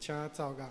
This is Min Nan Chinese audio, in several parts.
請奏樂。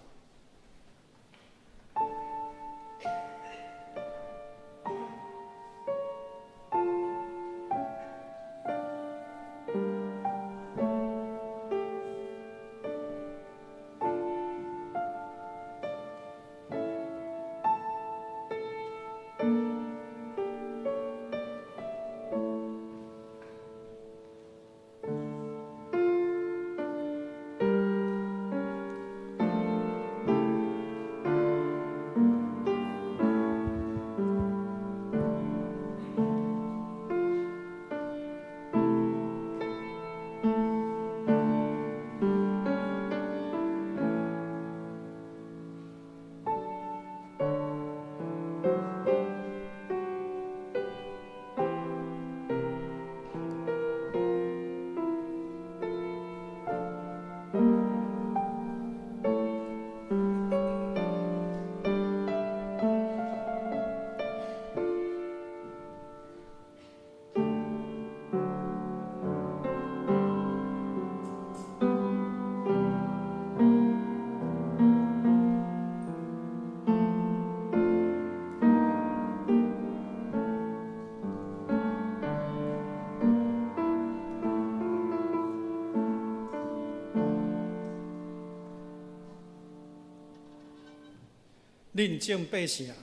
恁眾百姓，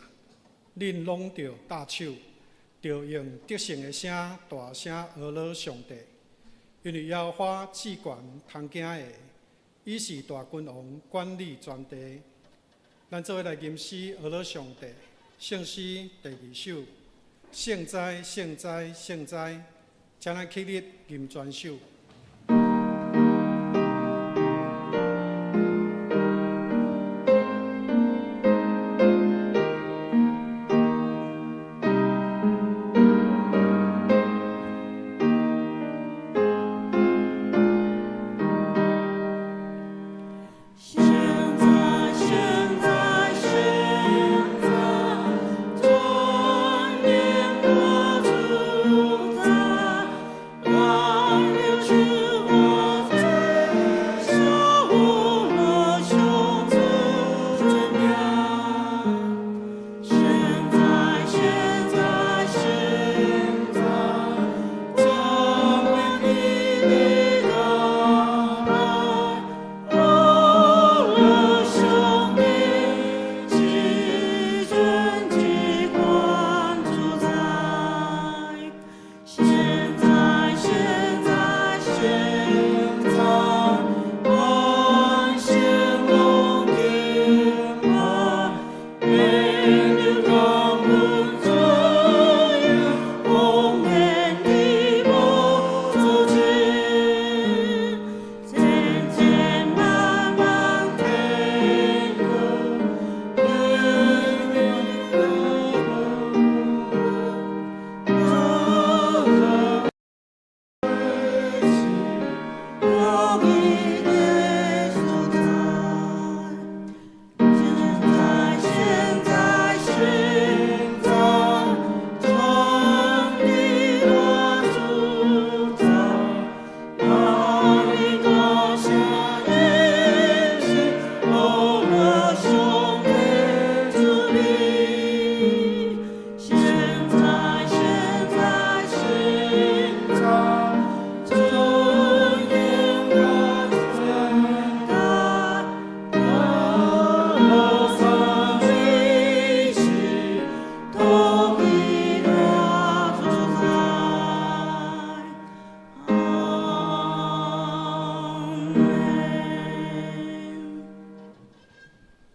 恁攏著搭手，著用得勝的聲大聲呵咾上帝，因為耶和華至懸通驚的，伊是大君王，管理全地。咱做伙來吟詩呵咾上帝，聖詩第二首，聖哉，聖哉，聖哉，請咱起立吟全首。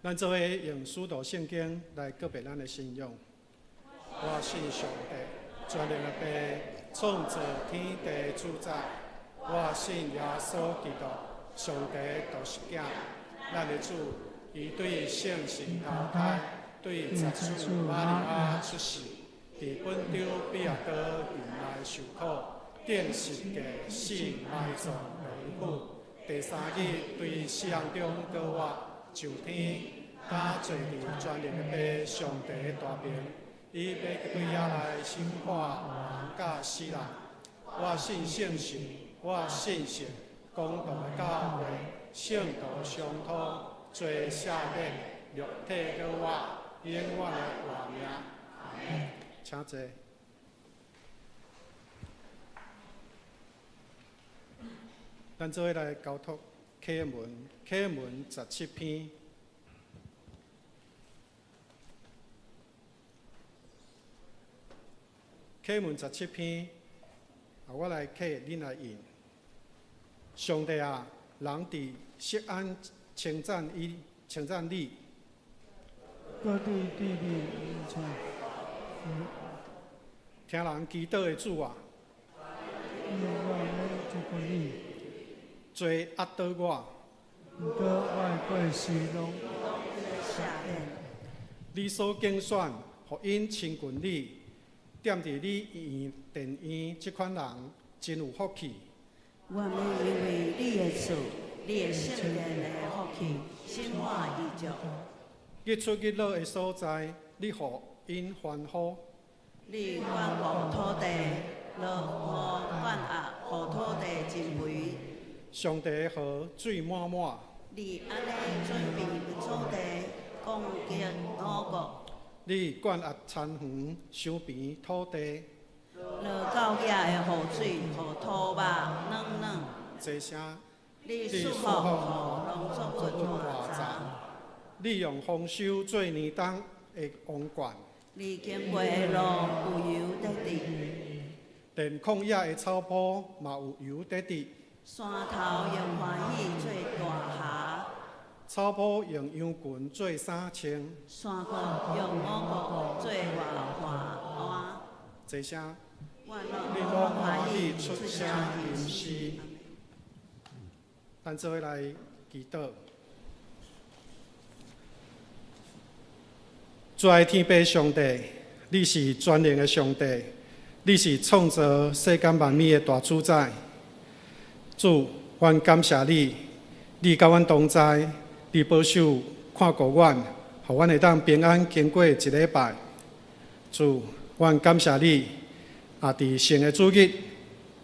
咱做伙用使徒聖經來告白咱的信仰。我信上帝，全能的父，創造天地主宰。我信耶穌基督，上帝獨生囝，咱的主，伊對聖神投胎，對十處瑪利亞出世，佇本丟彼拉多孕內受苦，釘十架死埋葬落府，第三日對死人中復活，上天，敢坐佇全能的父上帝的大爿，伊欲對遐來審判活人佮死人。我信聖神，我信聖公同的教會，聖徒相通，罪赦免，肉體閣我永遠的活命。請坐。咱做伙來交託啟文，啟文十七篇。啟文十七篇，啊，我來啟，恁來引。上帝啊，人佇錫安稱讚伊，稱讚你。閣佇地裡唱。聽人祈禱的主啊，因為我欲親近你。罪壓倒我。毋過我的過失攏赦免。你所揀選，予𪜶親近你，踮佇你院殿院這款人，真有福氣。願欲因為你的厝，你的聖殿的福氣，心滿意足。日出日落的所在，你予𪜶歡呼。你堅固土地，落雨灌壓，予土地真肥。上帝的河水滿滿。你按呢準備土地，降擊五穀。你灌壓田園，收平土地。落到遐的雨水，予土肉軟軟。齊聲。你賜福予農作物大豐。你用豐收做年冬的王冠。你經過的路有油得滴。連曠野的草坡嘛有油得滴。山頭用歡喜做大轄。草坡用羊群做衫穿。山谷用五穀做外換。齊聲。你攏歡喜出聲吟詩。咱做伙來祈禱。主愛天父上帝，你是全能的上帝，你是創造世間萬物的大主宰。主，阮感謝你，你佮阮同在，你保守看顧阮，予阮會當平安經過一禮拜。主，阮感謝你，也佇聖的主日，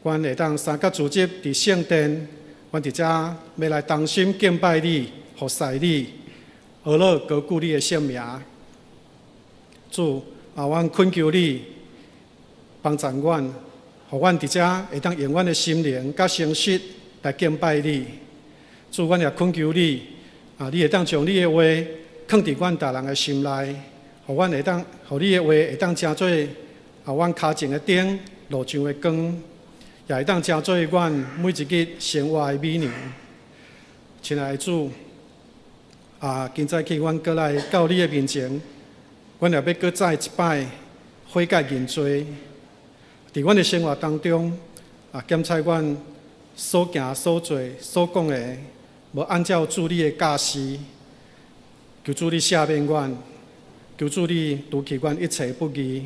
阮會當三角組織佇聖殿，阮佇遮欲來同心敬拜你、服侍你，學樂高舉你的聖名。主，啊，阮懇求你幫助阮，予阮佇遮會當用阮的心靈佮誠實來敬拜你。主，阮也懇求你，啊，你會當將你的話囥佇阮逐人的心內，予阮會當，予你的話會當成做啊，阮跤前的燈，路上的光，也會當成做阮每一日生活的美糧。親愛的主，啊，今早起阮閣來到你的面前，阮也欲閣再一擺悔改認罪。佇阮的生活當中，啊，檢查阮所行所做所講的，無按照主你的教示，求主你赦免阮，求主你除去阮一切不義。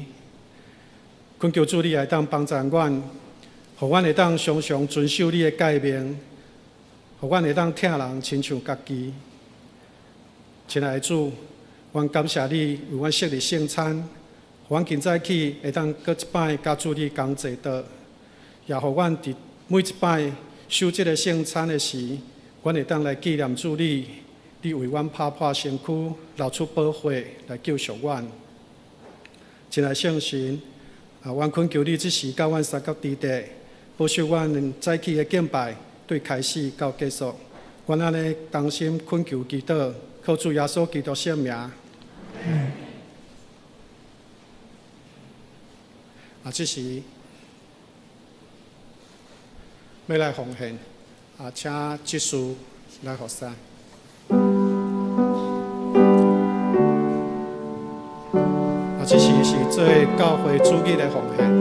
懇求主你會當幫助阮，予阮會當常常遵守你的誡命，予阮會當疼人親像家己。親愛的主，阮感謝你為阮設立聖餐，予阮今早起會當閣一擺佮主你同坐桌，也予阮佇每一擺守這个聖餐的時，阮會當來紀念主你，你為阮拍破身軀，流出寶血來救贖阮。親愛聖神，啊，阮懇求你這時佮阮相佮佇地，保守阮早起的敬拜，對開始到結束。阮按呢同心懇求祈禱，靠主耶穌基督聖名。啊，這時欲來奉獻，啊，請執事來服侍。啊，這時是做教會主日的奉獻。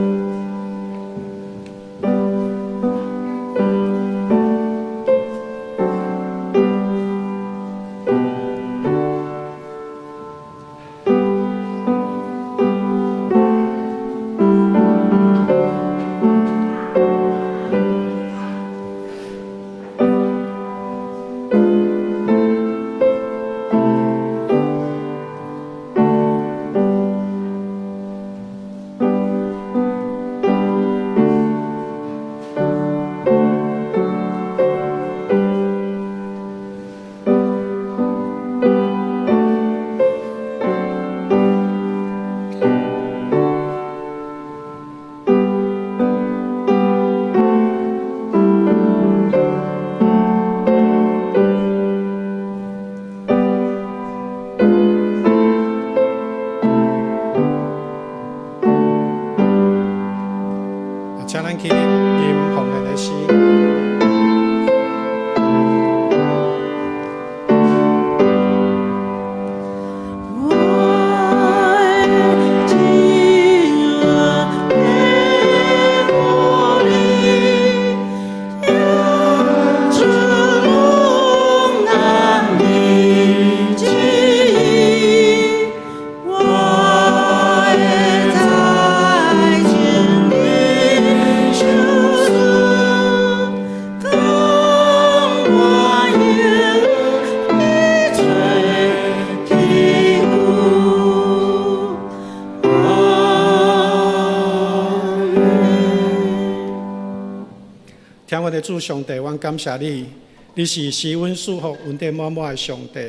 的主上帝，阮感謝你，你是施恩賜福、恩典滿滿的上帝。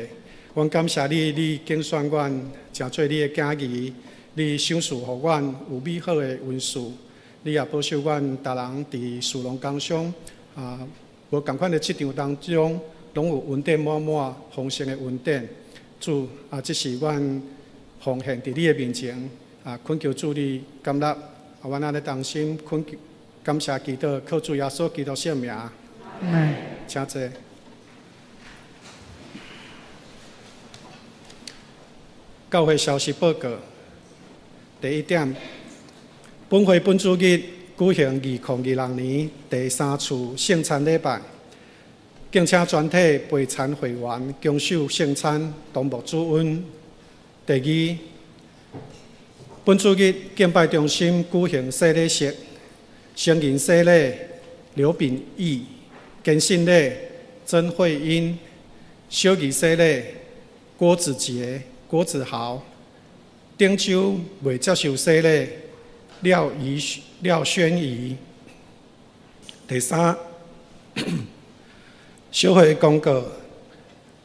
阮感謝你，你揀選阮，成做你的囝兒，你賞賜予阮有美好的恩賜。你也保守阮逐人佇事農工商啊，無仝款的職場當中，攏有恩典滿滿、豐盛的恩典。主啊，這是阮奉獻佇你的面前啊，懇求主你甘納，啊，阮按呢同心懇求感謝祈禱，靠主耶穌基督聖名。阿們。請坐。教會消息報告，第一點，本會本主日舉行2026年第三次聖餐禮拜，敬請全體陪餐會員恭守聖餐，同沐主恩。第二，本主日敬拜中心舉行洗禮式，成人洗禮劉秉義，堅信禮曾慧英，小兒洗禮郭子傑、郭子豪，頂週未接受洗禮廖怡、廖宣儀。第三，小會公告，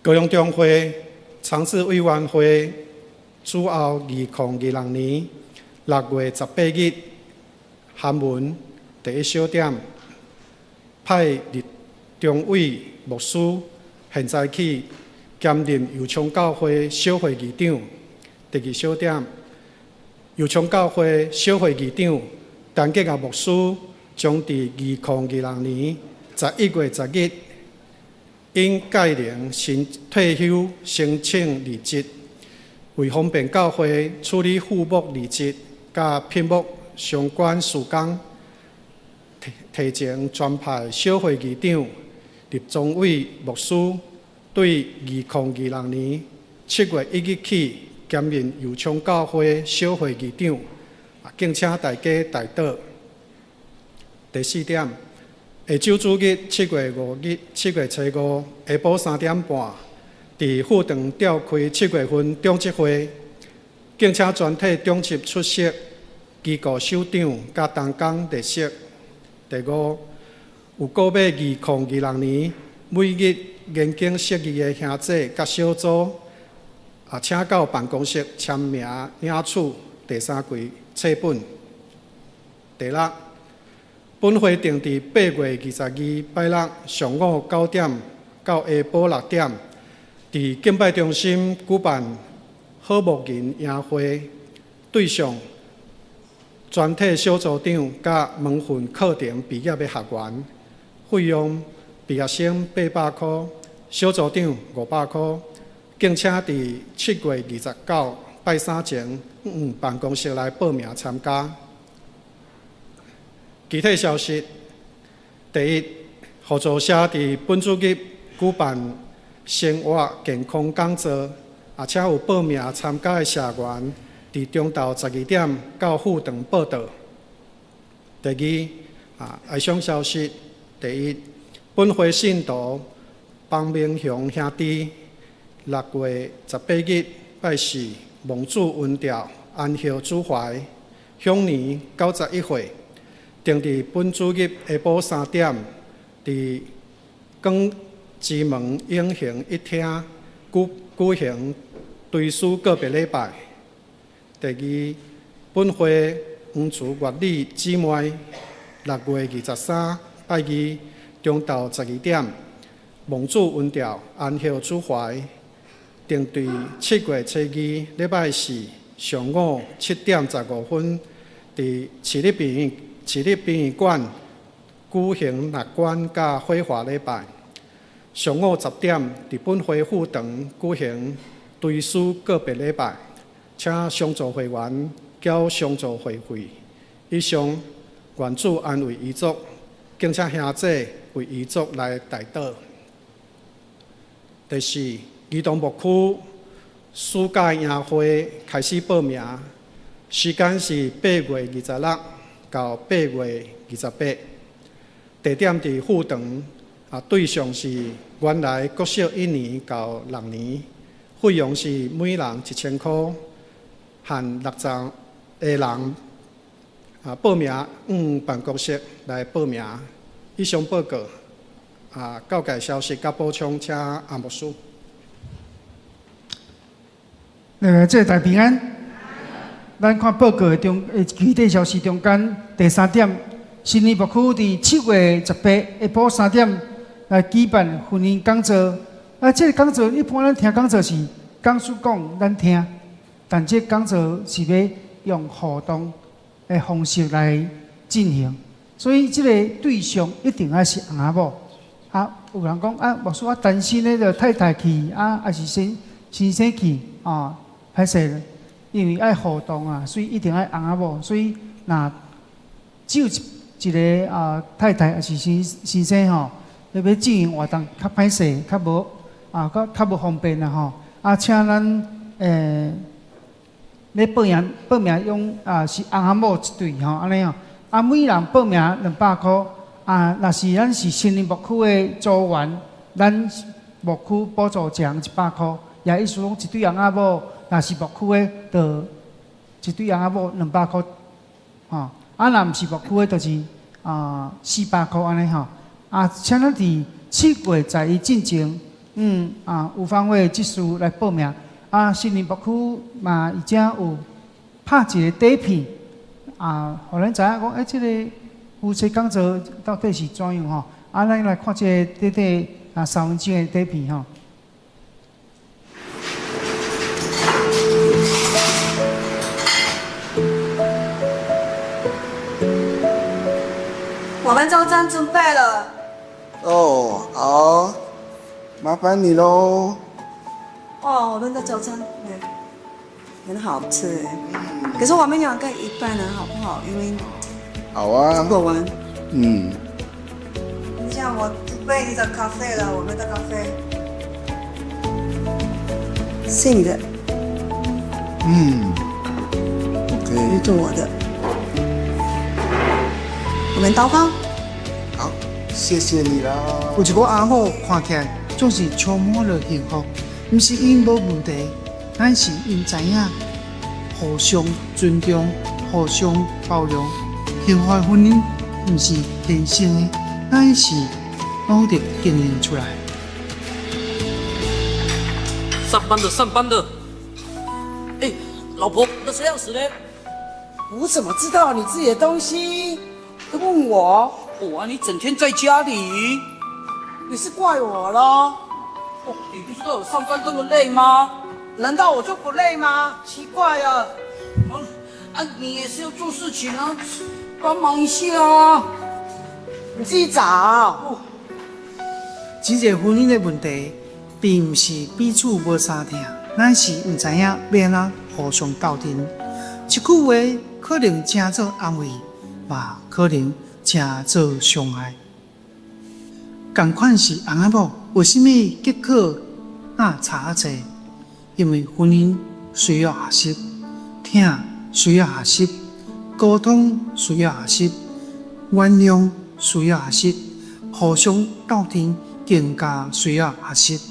高雄中會長治委員會主後2026年6月18日函文第一小點，派李中偉牧師現在起兼任右昌教會小會議長。第二小點，右昌教會小會議長陳建亞牧師將佇2026年11月10日因屆齡申退休申請離職，為方便教會處理副牧離職佮聘牧相關事工，提提前專派小會議長林宗偉牧師對2026年7月1日起兼任右昌教會小會議長，敬請大家代禱。第四點，下週主日7月5日、7月初五下晡3點半，佇副堂召開七月份長執會，敬請全體長執出席，機構首長佮同工列席。第五，有購買2026年每日研經釋義的兄姐佮小組，啊，請到辦公室簽名領取第三季冊本。第六，本會定佇8月22拜六上午9點到下晡6點，佇敬拜中心舉辦好牧人營會，對象全體小組長佮門訓課程畢業的學員，費用畢業生800箍，小組長500箍。敬請佇7月29拜三前，辦公室來報名參加。其他消息：第一，互助社佇本主日舉辦生活健康講座，啊，請有報名參加的社員，佇中晝12點到副堂報到。第二，啊，哀傷消息：第一，本會信徒方明雄兄弟，6月18日拜四，蒙主恩召，安息主懷，享年91歲。定佇本主日下晡3點，佇廣之門永恆一廳舉舉行追思告別禮拜。第二，本會黃廚月理姊妹，6月23拜二中晝12點，蒙主恩召，安息主懷。定佇7月初二禮拜四上午7點15分，佇市立殯儀館舉行納棺佮火化禮拜。上午10點，佇本會副堂舉行追思告別禮拜，請相助會員繳相助會費。以上，願主安慰遺族，敬請兄姐為遺族來代禱。第四，兒童牧區暑假營會開始報名，時間是8月26到8月28，地點佇副堂，啊，對象是原來國小一年到六年，費用是每人1000箍，限60個人，啊，報名往辦公室來報名。以上報告啊，告解消息佮補充，請洪牧師。這個大平安。咱看報告的中，具體消息中間第三點，新年牧區佇7月18下晡3點來舉辦婚姻講座。啊，這個講座一般咱聽講座是講師講，咱聽，但這個講座是欲用互動的方式來進行，所以這個對象一定愛是翁仔某。啊，有人講啊，牧師我單身的著太太去，啊，抑是先先生去，啊，歹勢，因為愛互動啊，所以一定愛翁仔某。所以若只有一個啊太太，抑是先先生吼，欲進行活動較歹勢，較無啊，較較無方便啦吼。啊，請咱欲報名報名用啊是翁仔某一對吼，按呢吼。啊，每人報名200箍。啊，若是咱是新林牧區的組員，咱牧區補助一人100箍，也意思講一對翁仔某，若是牧區的，就一對翁仔某200箍，吼。啊，若毋是牧區的，就是啊400箍按呢吼。啊，請咱佇7月11進前，啊，有方會執事來報名。啊，新林牧區嘛，已經有拍一個底片，啊，予咱知影講，欸，這個夫妻講座到底是怎樣吼？啊，咱來看這個短短啊3分鐘的底片吼。我們早餐準備了。哦，好，麻煩你嘍。哦，我們的早餐很好吃，可是我們兩個一半呢，好不好？因為好啊，過完。你像我準備你的咖啡了，我們的咖啡是你的。OK。你做我的，我們禱告。好，謝謝你啦。有一個翁某看起來總是充滿了幸福，毋是𪜶無問題，乃是𪜶知影互相尊重、互相包容。幸福的婚姻毋是天生的，乃是努力經營出來。上班的，上班的。哎，老婆，那車鑰匙呢？我怎麼知道你自己的東西？都問我？我啊，你整天在家裡，你是怪我咯？哦，你不知道我上班這麼累嗎？難道我就不累嗎？奇怪了。啊，你也是要做事情啊，幫忙一下啊。你自己找。這個婚姻的問題，並毋是彼此無相疼，乃是毋知影欲按怎互相鬥陣。一句話可能成做安慰，嘛可能成做傷害。仝款是翁仔某，為啥物結果若差遮濟？因為婚姻需要學習，疼需要學習，溝通需要學習，原諒需要學習，互相鬥陣更加需要學習。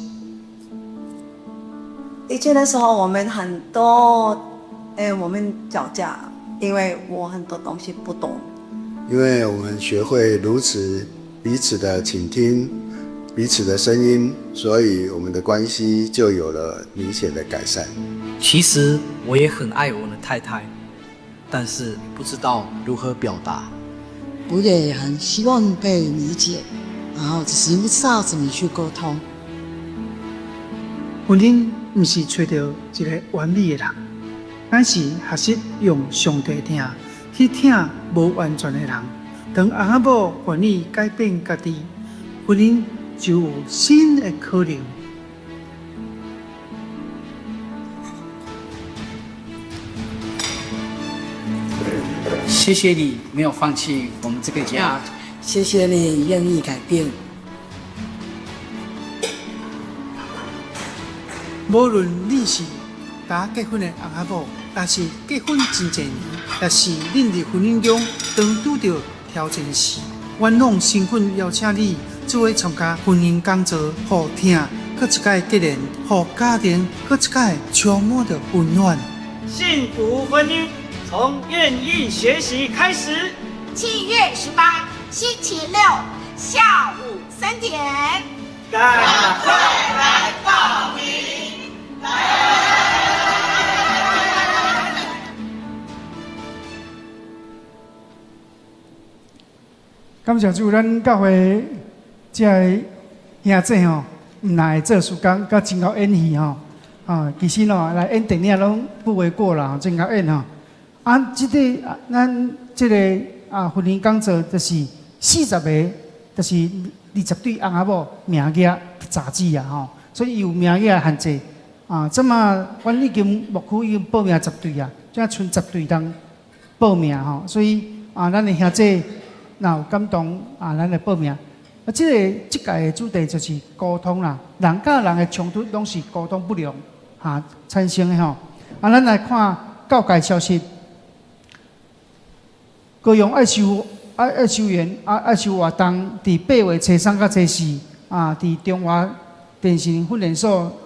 以前的時候，我們很多，我們吵架，因為我很多東西不懂。因為我們學會如此彼此的傾聽，彼此的聲音，所以我們的關係就有了明顯的改善。其實我也很愛我的太太，但是不知道如何表達。我也很希望被理解，然後只是不知道怎麼去溝通。婚姻毋是揣著一個完美的人，乃是學習用上帝疼去疼無完全的人。當翁仔某願意改變家己，婚姻就有新的可能。謝謝你沒有放棄我們這個家，謝謝你願意改變。無論你是剛結婚的翁仔某，抑是結婚真濟年，抑是恁佇婚姻中當拄著挑戰時，阮攏誠懇邀請你做伙參加婚姻講座，予疼閣一擺結連，予家庭閣一擺充滿著溫暖。幸福婚姻從願意學習開始。7月18，星期六下午3點。趕快來報名！感謝主，咱教會這个兄弟吼，毋但會做事工，閣真𠢕演戲吼。啊，其實吼來演電影攏不為過啦，真𠢕演吼。啊，這個咱這个啊婚姻講座就是40個，就是20對翁仔某名額雜誌啊吼，所以有名額限制。啊，這馬阮已經牧區已經報名10對啊，這賰10對通報名吼，所以啊，咱的兄弟若有感動啊，咱來報名。啊，這个這屆的主題就是溝通啦，人佮人的衝突攏是溝通不良哈產生的吼。啊，咱來看教界消息，高雄愛修愛愛修園愛愛修活動，佇8月初3佮初4啊，佇中華電信訓練所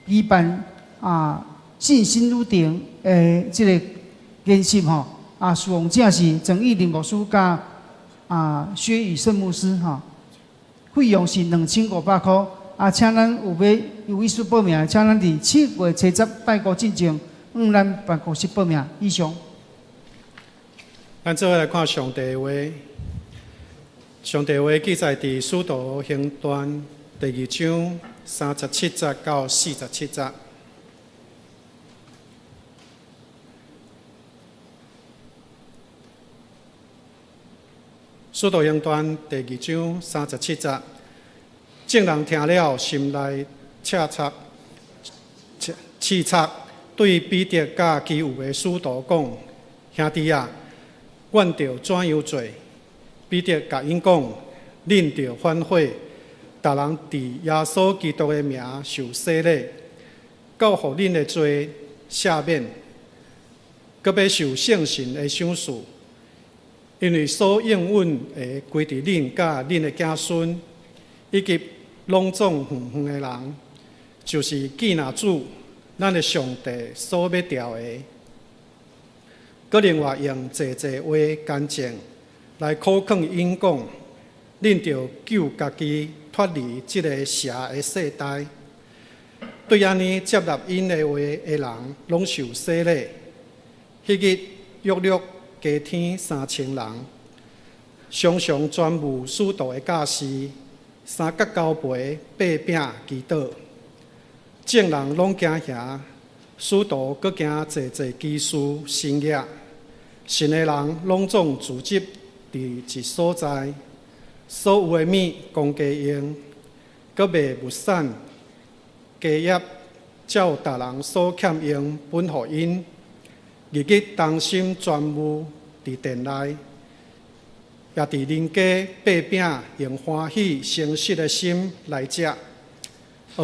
舉辦啊信心女定的這个研習吼。啊，侍奉者是曾義林牧師佮啊薛宇盛牧師吼。費用是2500箍，啊，請咱有欲有意思報名，請咱佇7月初10拜五進前，向咱辦公室報名。以上。咱做伙來看上帝的話，上帝話記載佇《使徒行傳》第二章37節到47節。使徒行傳第二章37節，眾人聽了，心內切察、叱咤，對彼得佮其餘的使徒講：兄弟啊，阮著怎樣做？彼得共𪜶講：恁著反悔，逐人佇耶穌基督的名受洗禮，到予恁的罪赦免，閣欲受聖神的賞賜。因為所應允的歸佇恁佮恁的子孫，以及攏總遠遠的人，就是見若主咱的上帝所欲召的。閣另外用濟濟話乾淨來苦勸𪜶講，恁著救家己脫離這个邪的世代。對按呢接納𪜶的話的人，攏受洗禮。彼日約略加添3000人，常常傳授使徒的教示，三角交陪擘餅祈禱，眾人攏驚嚇，使徒閣行濟濟奇事神蹟，信的人攏總聚集佇一所在，所有的物公家用，閣賣物產家業，照逐人所欠用分予𪜶。日日同心傳授佇殿內，也佇恁家擘餅，用歡喜誠實的心來食。阿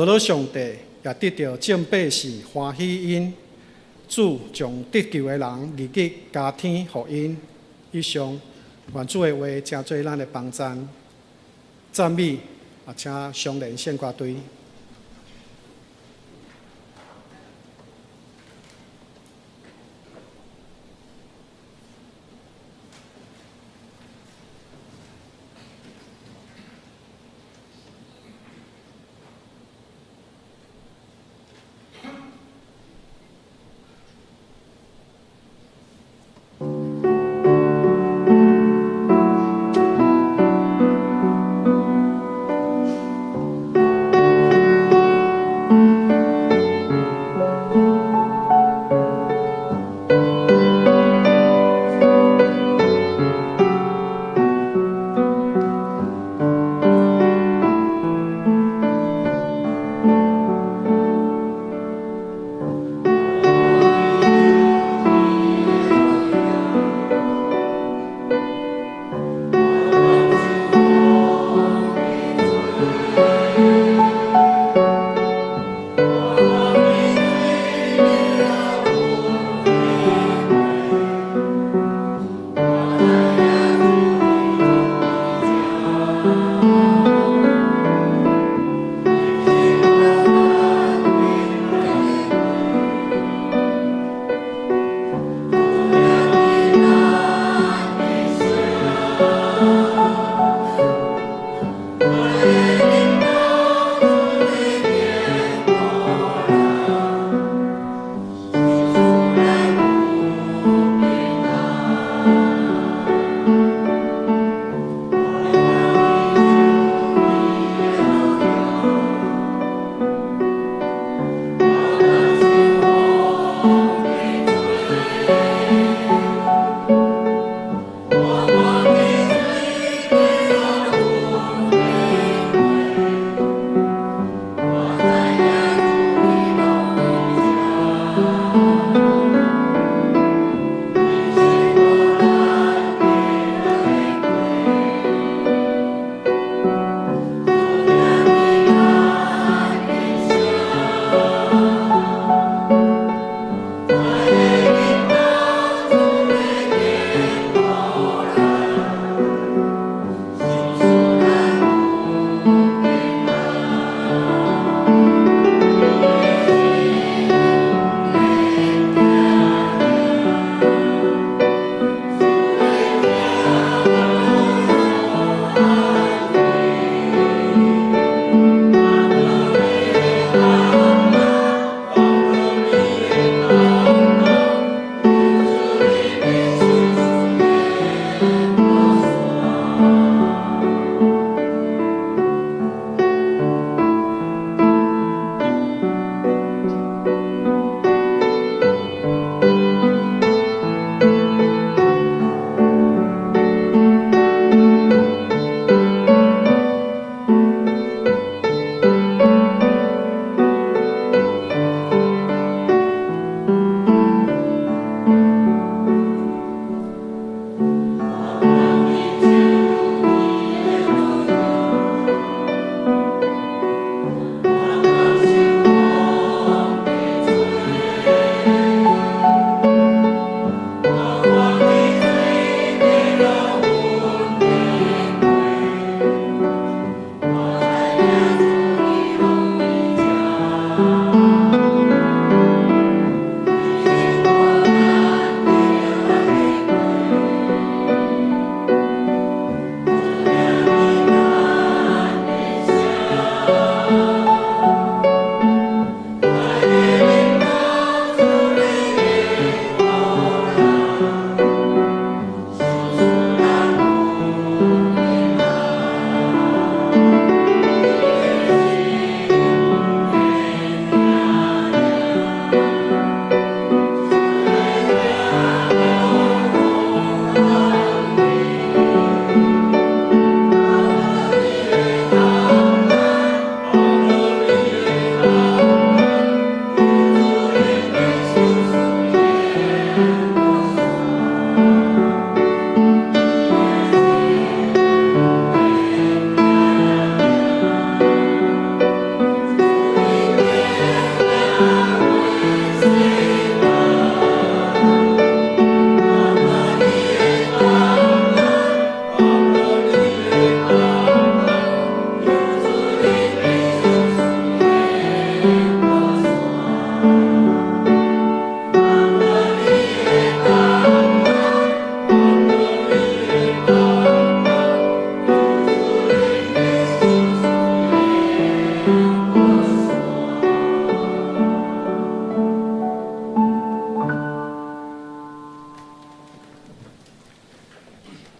羅上帝也得著眾百姓歡喜𪜶，主將得救的人日日加添予𪜶。以上，願主的話成做咱的幫贊、讚美，啊，請雙聯聖歌隊。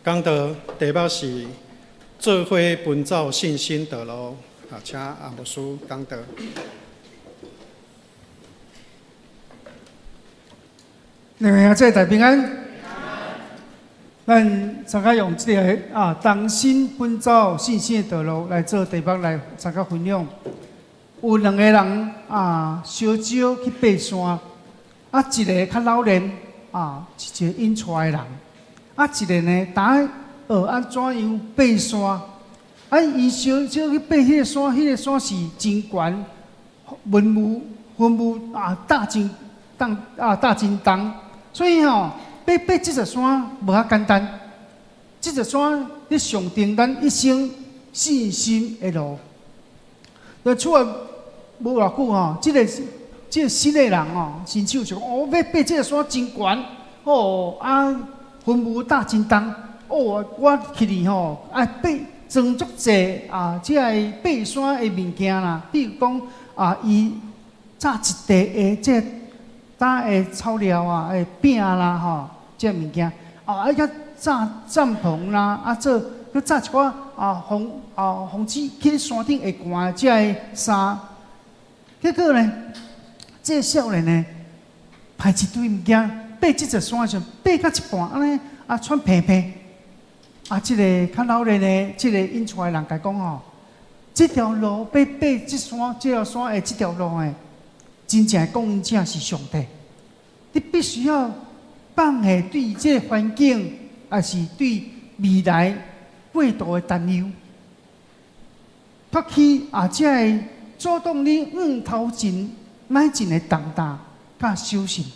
講道題目是做伙奔走信心道路。啊，請阿牧師講道。兩位阿姐大平安。咱參加用這个啊，同心奔走信心的道路來做題目來參加分享。有兩个人啊，相招去爬山，啊，一个較老練啊，是一个引帶的人，啊，一个呢，當學按怎樣爬山，啊，伊相招去爬彼个山，彼个山是真懸，雲霧雲霧啊，罩真重啊，罩真重，所以吼，爬爬這座山無遐簡單，這座山咧象徵咱一生信心的路。那出來無偌久吼，這個新的人吼，新手就講：哦，欲爬這個山真懸，哦啊，雲霧罩真重，哦，我去哩吼，愛爬裝足濟啊，這個爬山的物件啦，比如講啊，伊紮一袋的這搭的草料啊，的餅啦吼。這个物件，啊，啊，閣紮帳篷啦，啊，做閣紮一寡啊防啊防止去山頂會寒這个衫。結果呢，這个少年呢，排一堆物件，爬這座山的時陣，爬到一半按呢啊喘平平，啊，這个較老練的這个引帶的人共伊講吼，這條路欲爬這山，這條山的這條路呢，真正的供應者是上帝，你必須要放下對這个環境，抑是對未來過度的擔憂，脫去啊，這个阻擋你往頭前邁進的重擔佮小信，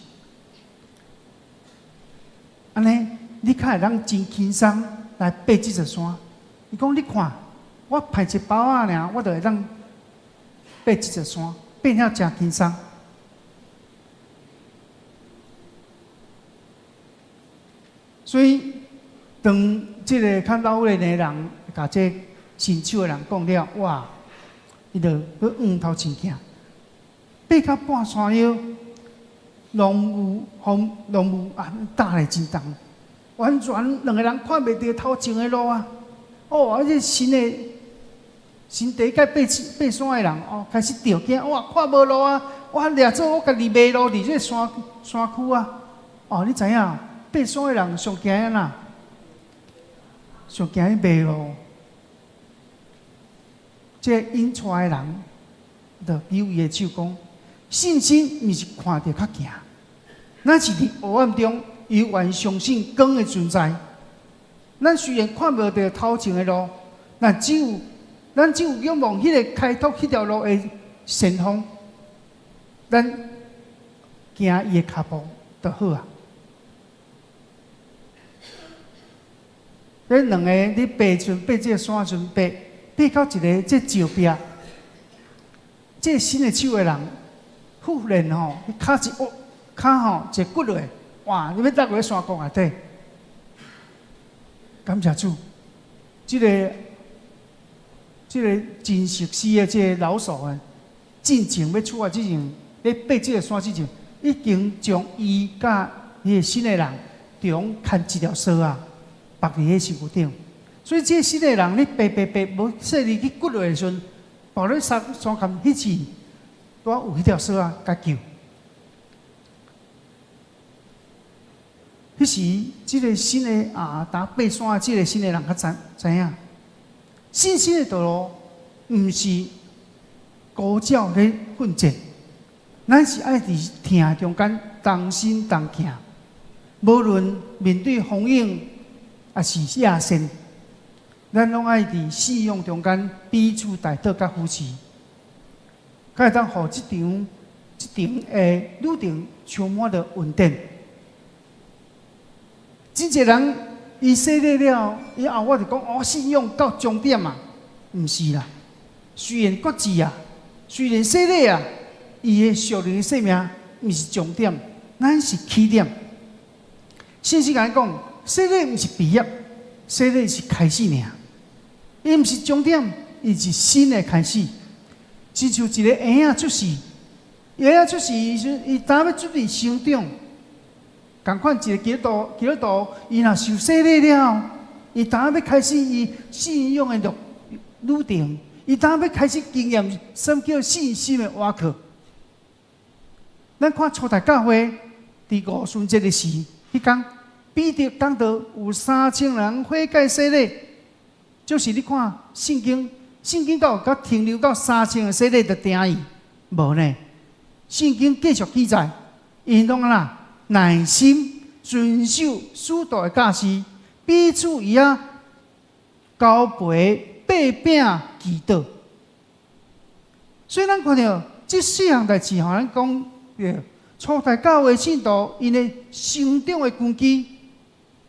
按呢，你較會當真輕鬆來爬這座山。伊講，你看，我排一包仔爾，我就會當爬這座山，爬了誠輕鬆。所以，當這个較老練的人共這个新手的人講了，哇，伊就閣往頭前行，爬到半山腰，濃霧風濃霧啊，罩咧真重，完全兩个人看袂著頭前的路啊！哦，啊，這新的新第一擺爬爬山的人哦，開始著驚，哇，看無路啊！我掠做我家己迷路佇這个山山區啊！哦，你知影？爬山的人上驚按怎？上驚迷路。這个引帶的人，就舉伊的手講：信心毋是看著較行，咱是佇黑暗中猶原相信光的存在。咱雖然看無著頭前的路，但咱只有仰望彼个開拓彼條路的先鋒，咱行伊的跤步就好啊。彼兩个咧爬陣爬這个山陣爬，爬到一个這石壁，這个新的手的人，忽然吼，跤一挖，跤吼一骨落，哇！你欲落落山谷內底。感謝主，這个真熟悉的這个老手啊，進前欲出來之前，咧爬這个山之前，已經將伊佮彼个新的人中牽一條索仔。縛佇彼身軀頂，所以這个新的人咧爬爬爬，無細膩去骨落的時陣，跋咧山山坎彼次，拄仔有彼條索仔共救。彼時，這个新的啊，當爬山的這个新的人較知知影，信心的道路毋是孤腳咧奮戰，咱是愛佇疼中間同心同行，無論面對風湧。抑是野線，咱攏愛佇信仰中間彼此代禱佮扶持，才會當予這場這場的旅程充滿著恩典。真濟人伊洗禮了以後，我就講哦，信仰到終點啊，毋是啦。雖然決志啊，雖然洗禮啊，伊的屬靈生命毋是終點，咱是起點。聖經共咱講。洗禮毋是畢業，洗禮是開始爾。伊毋是終點，伊是新的開始。親像一個嬰仔出世，嬰仔出世時陣，伊當欲準備成長。仝款一個基督徒，基督徒伊若受洗禮了，伊當欲開始伊信仰的旅程，伊當欲開始經驗什麼叫信心的倚靠。咱看初代教會佇五旬節的時，彼工彼得講道有3000人悔改洗禮，就是你看聖經，聖經到佮停留到三千个洗禮就停去，無呢？聖經繼續記載，𪜶攏按怎耐心遵守使徒的教示，彼此伊仔交陪擘餅祈禱。所以咱看著這四項代誌，予咱講，初代教會信徒𪜶的成長的根基，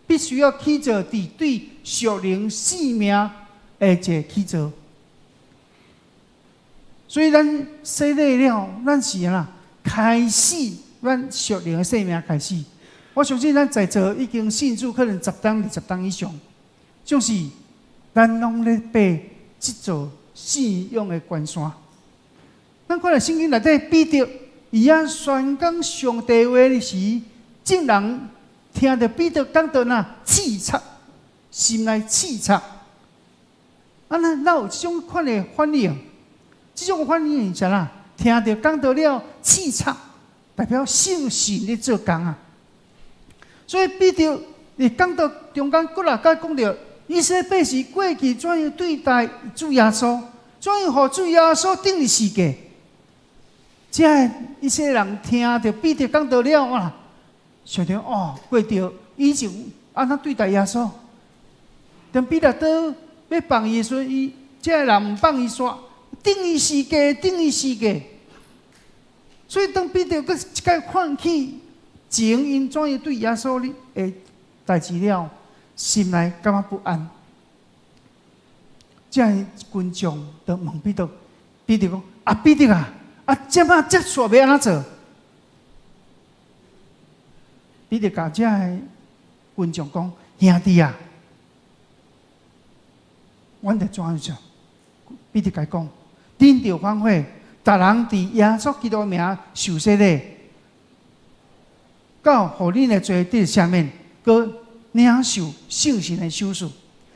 必須要起造佇對屬靈生命的一个起造。所以咱洗禮了，咱是按怎開始咱屬靈的生命開始。我相信咱在座已經信主可能10冬、20冬以上，就是咱攏咧爬這座信仰的關山。咱看著聖經內底彼得，伊仔宣講上帝話的時，眾人聽著彼得講道若刺插，心內刺插。啊，咱哪有這種款的反應？這種反應是啥啦？聽著講道了刺插，代表聖神咧做工啊！所以彼得佇講道中間，閣來閣講著，以色列百姓過去怎樣對待主耶穌，怎樣予主耶穌釘佇十架。這以色列人聽著彼得講道了啊，想著哦，過著以前按怎對待耶穌？當彼拉多欲放伊的時陣，伊這人毋放伊煞，釘伊十架，釘伊十架。所以當彼得閣一擺看起前𪜶怎樣對耶穌的代誌了，心內感覺不安。這群眾就問彼得，彼得講：啊，彼得啊，啊，這擺接續欲按怎做？彼得共這个群眾講：兄弟啊，阮著怎樣做？彼得共伊講：恁著反悔，逐人佇耶穌基督名受洗禮，到予恁的罪得赦免，閣領受聖神的賞賜。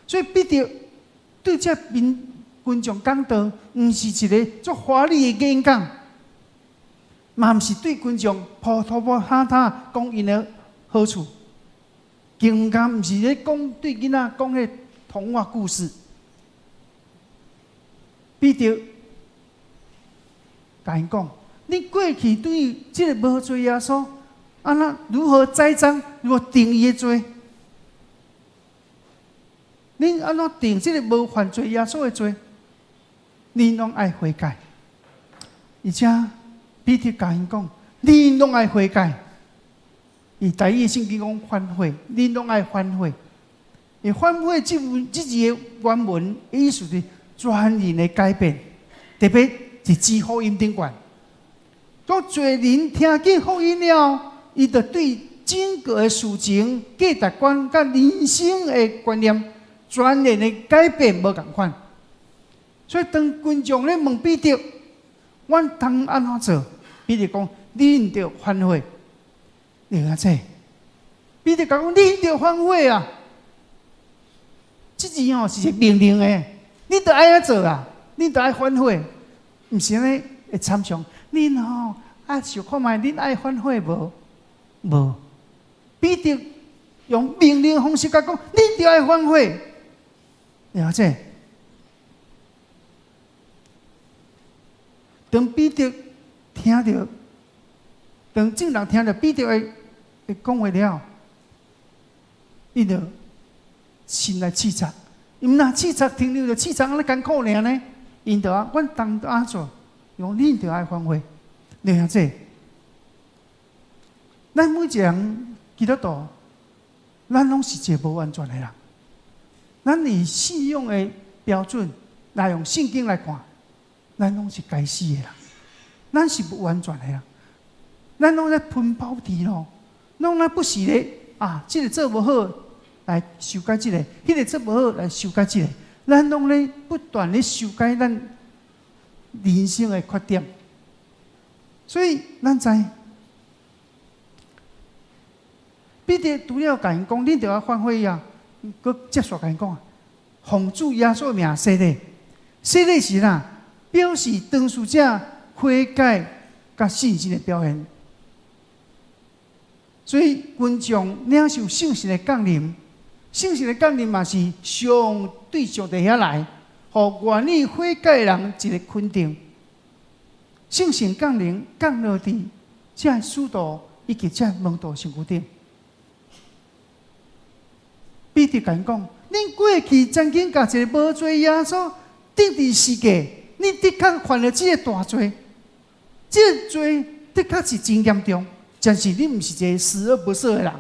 所以彼得對這民群眾講道，毋是一个足華麗的演講，嘛毋是對群眾鋪塗鋪哈塔講𪜶的好處，更加毋是咧講對囡仔講彼童話故事。彼得共𪜶講：你過去對這个無罪耶穌，按怎如何栽贓，如何定伊的罪？恁按怎定這个無犯罪耶穌的罪？恁攏愛悔改。而且彼得共𪜶講：恁攏愛悔改。伊台語聖經講反悔，恁攏愛反悔。伊反悔這這字的原文意思是全然的改變，特別是佇福音頂懸。當罪人聽見福音了，伊就對整個的事情、價值觀佮人生的觀念全然的改變無仝款。所以當群眾咧問彼得，阮通按怎做？彼得講：恁著反悔。你看這，彼得講：恁著反悔啊！這字吼是一個命令的，你著愛按怎做啊？你著愛反悔，毋是按呢會參詳。恁吼啊，想看覓？恁愛反悔無？無。彼得用命令方式共講：恁著愛反悔。了解？當彼得聽著，當眾人聽著彼得的的講話了，伊就心內刺插。毋若刺插停留著刺插，按呢艱苦爾呢？𪜶就啊，阮當按怎做？用恁著愛反悔。了解？咱每一个人基督徒，咱攏是一个無完全的人。咱以信仰的標準來用聖經來看，咱攏是該死的人，咱是無完全的人，咱攏咧奔跑佇路，攏咧不時咧啊，這个做無好來修改這个，彼个做無好來修改這个，咱攏咧不斷咧修改咱人生的缺點。所以咱知，彼得除了共𪜶講，恁著愛反悔啊！閣接續共𪜶講，奉主耶穌名洗禮，洗禮是啥？表示當事者悔改佮信心的表現。所以群眾領受聖神的降臨，聖神的降臨嘛是上對上帝遐來，予願意悔改的人一個肯定。聖神降臨降落佇這使徒以及這門徒身軀頂。彼得共𪜶講：恁過去曾經共一个無罪耶穌釘佇十架，你的確犯了這个大罪，這个罪的確是真嚴重。但是你毋是一个十惡不赦的人。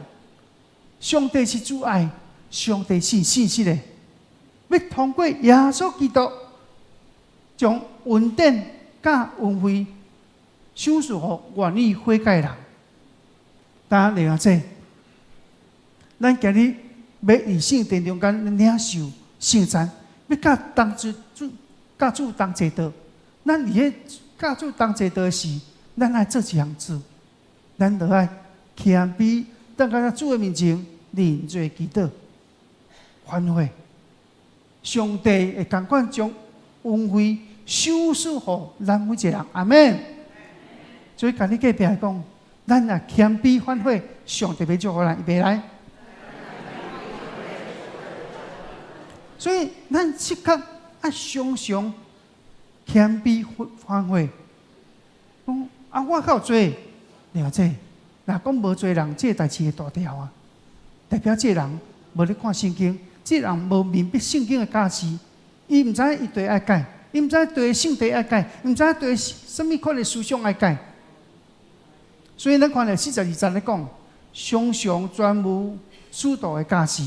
上帝是慈愛，上帝是信實的，欲通過耶穌基督將恩典佮恩惠賞賜予願意悔改的人。當然了這，咱今日欲佇聖殿中間領受聖餐，欲佮同主主佮主同齊桌。咱佇彼佮主同齊桌時，咱愛做一項事，咱著愛謙卑，踮到主的面前認罪祈禱，反悔。上帝會仝款將恩惠賞賜予咱每一個人，阿們。所以，共你隔壁講，咱若謙卑反悔，上帝欲祝福咱，預備來。所以，咱時刻愛常常謙卑反悔。講啊，我較有罪，了解。若講無罪人，這个代誌會大條啊！代表這个人無咧看聖經，這個人無明白聖經的教示，伊毋知伊對愛改，伊毋知對聖地愛改，毋知對啥物款的思想愛改。所以咱看著42節咧講，常常專務使徒的教示。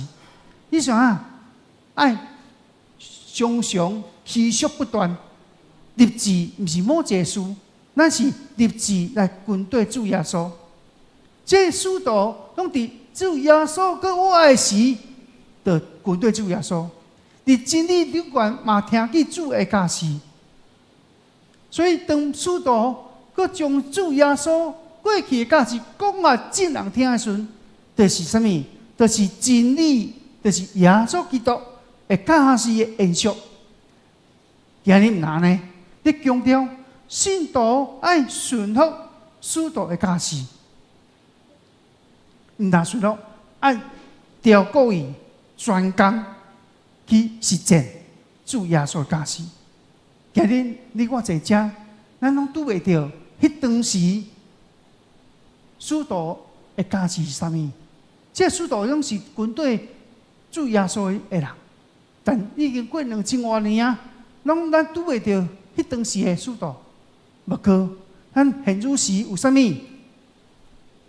你想啊，愛常常持續不斷，立志毋是某一个事，咱是立志來跟綴主耶穌。這個使徒攏佇主耶穌閣活的時，就跟綴主耶穌。佇真理頂懸嘛聽見主的教示，所以當使徒閣將主耶穌過去的教示講予眾人聽的時陣，就是啥物？就是真理，就是耶穌基督的教示的延續。今日毋若呢？你強調信徒愛順服使徒的教示，毋但順服，愛照顧伊專工去實踐主耶穌的教示。今日你我坐遮，咱攏拄袂著彼當時使徒的教示是啥物？這使徒攏是跟綴主耶穌的人，但已經過兩千外年啊，攏咱拄袂著彼當時的使徒。毋過，咱現如時有啥物？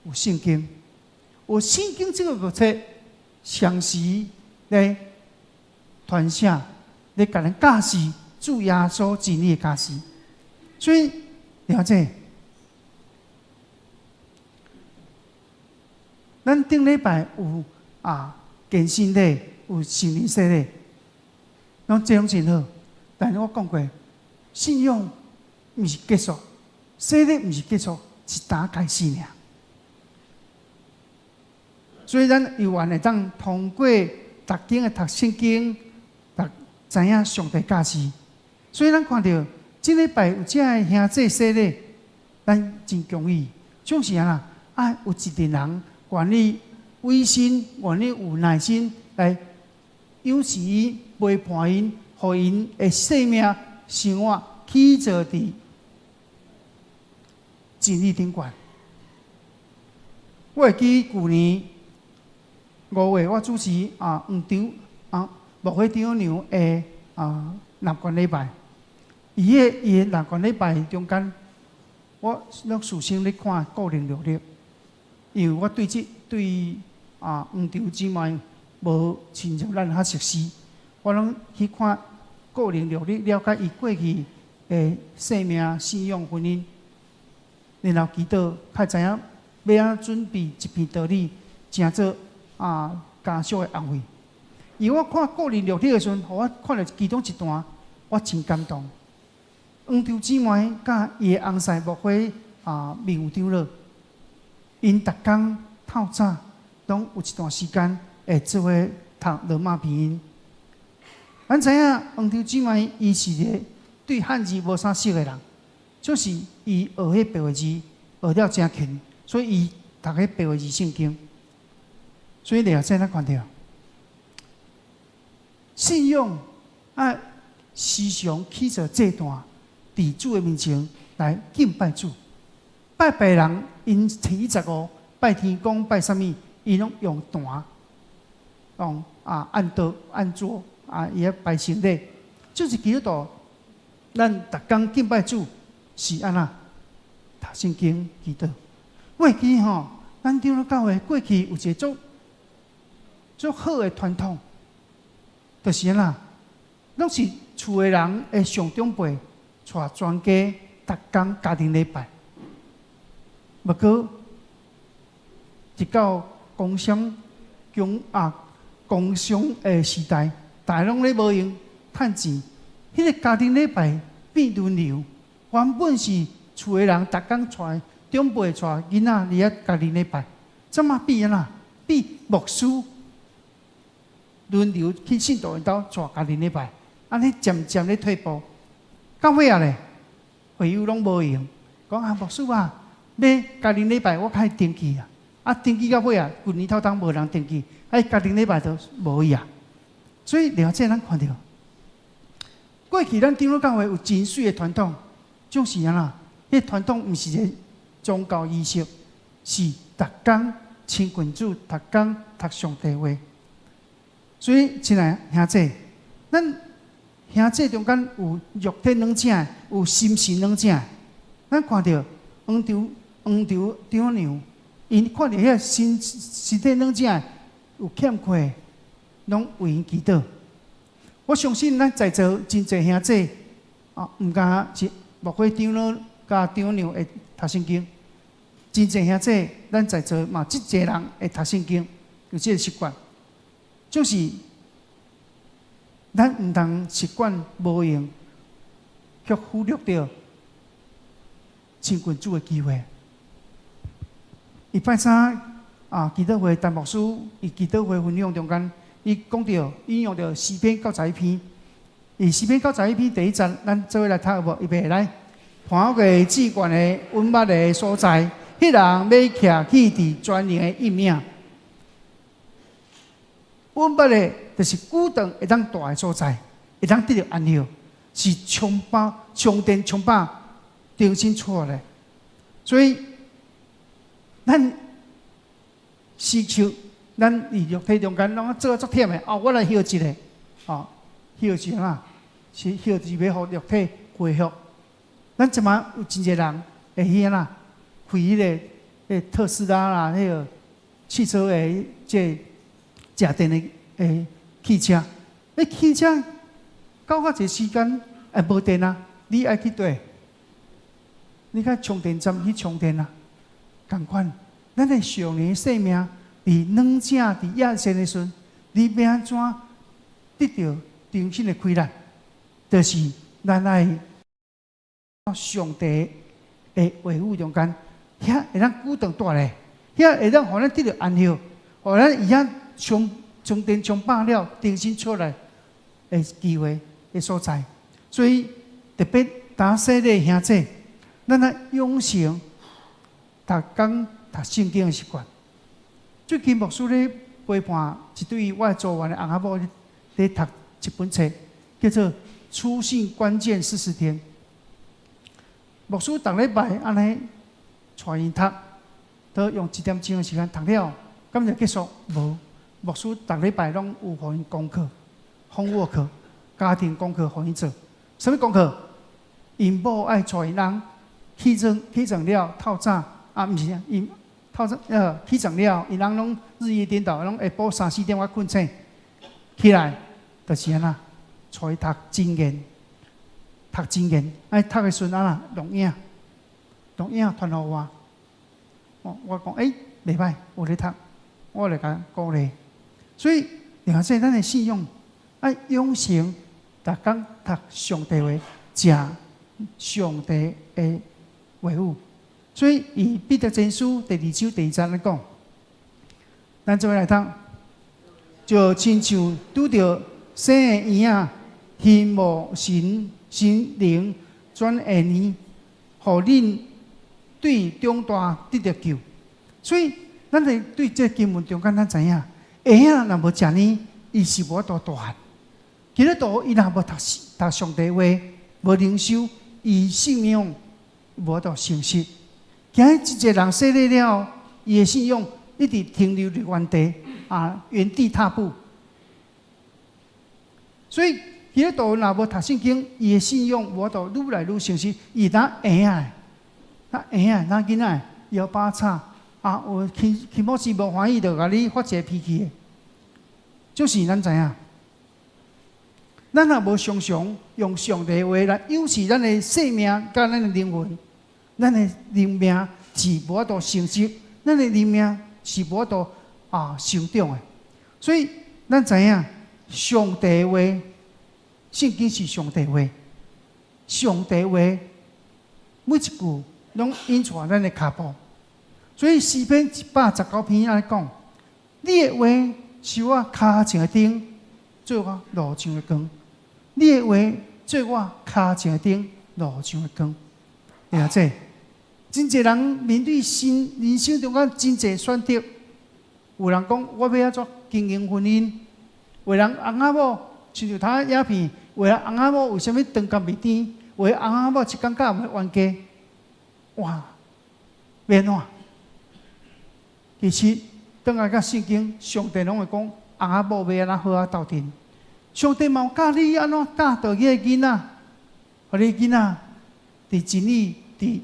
有聖經，有聖經這个簿冊，常時咧傳寫，咧共咱教示主耶穌真理的教示。所以了解，咱頂禮拜有啊堅信禮，有聖靈洗禮，攏這攏真好。但是我講過，信仰毋是結束，洗禮毋是結束，是剛開始爾。所以咱有緣會當通過逐經的讀聖經，來知影上帝教示。所以咱看著這禮拜有這个兄弟洗禮，咱真恭喜。總是按怎啊，有一群人願意委身，願意有耐心來養育𪜶、陪伴𪜶，予𪜶的生命生活起坐佇真理頂懸。我會記舊年5月，我主持啊黃長啊牧會長娘的啊納冠禮拜。伊的納冠禮拜中間，我攏事先咧看個人履歷，因為我對這對啊黃長姊妹無親像咱較熟悉，我攏去看個人履歷，了解伊過去的生命、信仰、婚姻，然後祈禱，較知影欲按怎準備一篇道理，成做啊家屬的安慰。因為我看個人履歷的時陣，予我看著其中一段，我真感動。黃長姊妹佮伊的翁婿牧會啊，明有長老，𪜶逐工透早攏有一段時間會做伙讀讀羅馬拼音。咱知影黃秋姊妹伊是一個對漢字無啥熟的人，就是伊學彼白話字學了誠勤，所以伊讀彼白話字聖經。所以你也這樣看著，信仰啊，時常去做祭壇，佇主的面前來敬拜主。拜拜人𪜶初十五拜天公拜啥物，𪜶攏用壇，用啊按桌按桌啊，伊咧拜神禮。就是基督徒，咱逐工敬拜主是按怎讀聖經祈禱。我會記吼，咱長老教會過去有一個足足好的傳統，就是按怎，攏是厝的人的上長輩帶全家逐工家庭禮拜。毋過，一到工商工啊工商的時代，大家攏咧無閒趁錢，彼個家庭禮拜變輪流。原本是厝的人逐工帶長輩帶囡仔佇遐家庭禮拜，這馬變按怎？變牧師輪流去信徒𪜶兜帶家庭禮拜，按呢漸漸咧退步。到尾仔咧，會友攏無閒，講啊牧師啊，欲家庭禮拜我較愛登記啊，啊登記到尾啊，舊年頭冬無人登記，啊家庭禮拜都無去啊。所以了這咱看著，過去咱長老教會有真媠的傳統，就是按怎？彼傳統毋是一個宗教儀式，是逐工親近主，逐工讀上帝話。所以，親愛兄弟，咱兄弟中間有肉體軟正，有心神軟正。咱看著黃長黃長長娘，𪜶看著彼個身身體軟正有欠缺，攏為𪜶祈禱。我相信咱在座真濟兄弟啊，毋敢是牧會長老佮長娘會讀聖經。真濟兄弟，咱在座嘛，足濟人會讀聖經，有這个習慣，就是咱毋通習慣無閒，卻忽略著親近主的機會。禮拜三啊，祈禱會陳牧師佇祈禱會分享中間，伊講著引用著詩篇91篇，伊詩篇九十一篇第一節，咱做伙來讀好無？預備來，攀過至懸的隱密的所在，彼人欲徛起佇全能的蔭影。隱密的，就是久長會當蹛的所在，會當得著安歇，是充飽充電充飽，重新出來。所以，咱時刻，咱佇肉體中間攏做足忝的，哦，我來歇一下，哦，歇一下啦，是歇是欲予肉體恢復。咱這馬有真濟人會去按怎開彼个特斯拉啦，彼个汽車的這食電的的汽車，彼汽車到較濟時間會無電啊，你愛去佗？你去充電站去充電啊，仝款。咱的屬靈生命佇軟正佇野善的時陣，你欲按怎得著重新的開力？就是咱愛上帝的話語中間，遐會當久長蹛咧，遐會當予咱得著安歇，予咱會曉充充電充飽了，重新出來的機會的所在。所以特別當洗禮兄弟，咱愛養成逐工讀聖經的習慣。最近牧師咧陪伴一對我的組員的翁仔某咧讀一本冊，叫做《初信關鍵四十天》。牧師逐禮拜按呢帶𪜶讀，都用一點鐘的時間讀了，敢就結束？無，牧師逐禮拜攏有予𪜶功課，homework，家庭功課予𪜶做。啥物功課？𪜶某愛帶𪜶翁起床起床了透早啊，毋是𪜶透早起床了，𪜶翁攏日夜顛倒，攏下晡三四點才睏醒起來，就是按怎，帶伊讀箴言，讀箴言，愛讀的時陣按怎錄影，錄影傳予我。我我講欸，袂歹，有咧讀，我來共鼓勵。所以，你看這咱的信仰愛養成，逐工讀上帝話，食上帝的話語。所以，以彼得前書第二章第二節來講，咱做伙來讀。就親像拄著生的嬰仔，希望神神靈轉下年，予恁對長大得著救。所以，咱佇對這經文中間，咱知影，嬰仔若無食奶，伊是無法度大漢。基督徒伊若無讀讀上帝話，無靈修，伊信仰無法度成熟。今日真濟人洗禮了，伊的信仰一直停留佇原地啊，原地踏步。所以基督徒若無讀聖經，伊的信仰無法度愈來愈成熟。伊若嬰仔，若嬰仔，若囡仔搖把叉啊，有起起某時無歡喜，就共你發一个脾氣的。就是咱知影，咱若無常常用上帝話來養飼咱的生命，佮咱的靈魂，咱的靈命是無法度成熟，咱的靈命是無法度啊成長的。所以咱知影，上帝話，聖經是上帝話，上帝話每一句攏引帶咱的跤步。所以詩篇119篇按呢講：你的話是我跤前的燈，做我路上的光。你的話做我跤前的燈，路上的光。了解，真濟人面對新人生中間真濟選擇，有人講我欲按怎經營婚姻，有人翁仔某親像睇影片，有人翁仔某為啥物腸甘袂甜，有的翁仔某一工佮冤家，哇，欲按怎？其實，轉來佮聖經，上帝攏會講，翁仔某欲按怎好好鬥陣。上帝嘛有教你按怎教導你的囡仔，予你囡仔佇真理、佇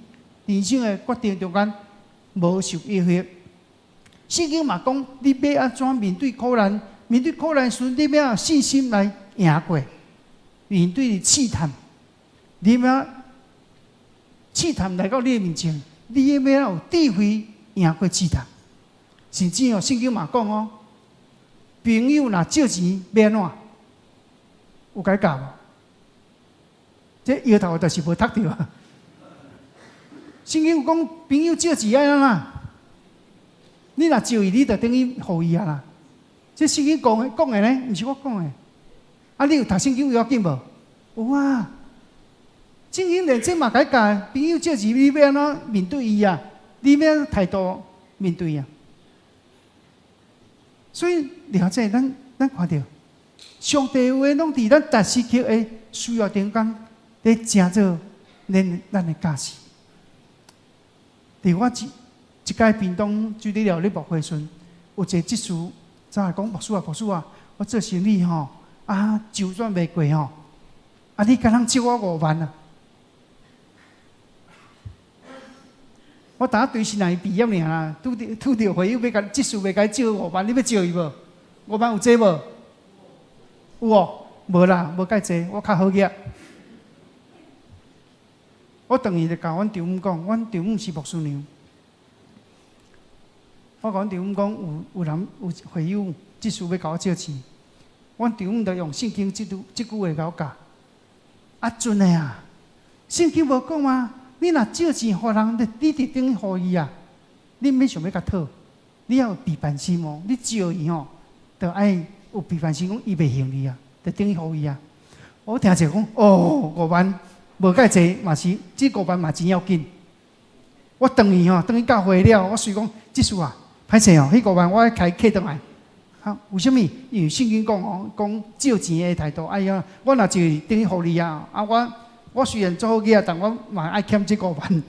人生的決定中間無受誘惑。聖經嘛講，你欲按怎面對苦難？面對苦難時，你欲有信心來贏過。面對試探，你欲試探來到你的面前，你欲有智慧贏過試探。甚至哦，聖經嘛講哦，朋友若借錢欲按怎？有共教無？這搖頭就是無讀著啊。聖經有講，朋友借錢愛按怎？你若借伊，你就等於予伊啊啦。這聖經講的講的呢，毋是我講的。啊，你有讀聖經有要緊無？有啊。聖經連這嘛共教，朋友借錢，你欲按怎面對伊啊？你欲按怎態度面對啊？所以了解咱咱看著上帝話攏佇咱逐時刻的需要中間，咧成做咱咱的教示。佇我一一擺屏東水里寮咧牧會時，有一个執事走來講：牧師啊，牧師啊，我做生意吼，啊周轉袂過吼，啊你敢通借我五萬啊？我逐仔對新來畢業爾啦，拄著拄著會友欲共執事欲共伊借五萬，你欲借伊無？五萬有濟無？有哦，無啦，無蓋濟，我較好額。我轉去就共阮丈母講，阮丈母是牧師娘。我共阮丈母講，有有人有會友執事欲共我借錢，阮丈母就用聖經這句這句話共我教。啊，真的啊，聖經無講嗎？你若借錢予人，你你就等於予伊啊！你毋免想欲共討，你要有備辦心哦。你借伊吼，就愛有備辦心，講伊袂還你啊，就等於予伊啊。我聽者講，哦，五萬無蓋濟嘛是，這五萬嘛真要緊。我轉去吼，轉去教會了，我隨講，執事啊，歹勢哦，彼五萬我愛共伊客轉來。啊，為啥物？因為聖經講哦，講借錢的態度，哎呀，我若借等於予你啊，啊我。我雖然做好額，但我嘛愛欠這五萬。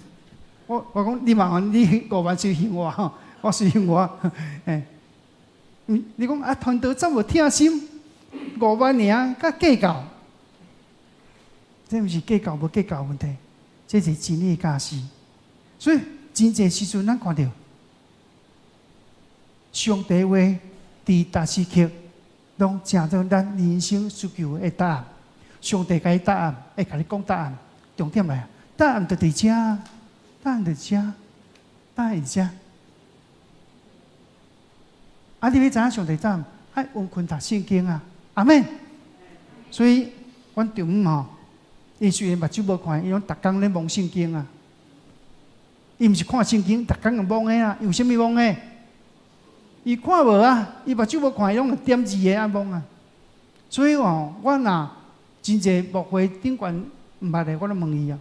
我我講你麻煩你五萬隨還我吼，我隨還我。欸，你講啊，傳道這麼疼心，五萬爾，佮計較，這毋是計較無計較問題，這是真理的教示。所以真濟時陣，咱看著上帝話佇逐時刻攏成做咱人生需求的答案。上帝共你答案，會共你講答案。重點來，答案就佇遮，答案佇遮，答案佇遮。啊，你欲知影上帝答案，愛溫勤讀聖經啊，阿們。所以，阮丈母吼，伊雖然目睭無看，伊攏逐工咧摸聖經啊。伊毋是看聖經，逐工用摸的啊。伊為啥物摸的？伊看無啊，伊目睭無看，伊攏會點字的按罔啊。所以哦，我若真濟牧會頂懸毋捌的，我攏問伊啊。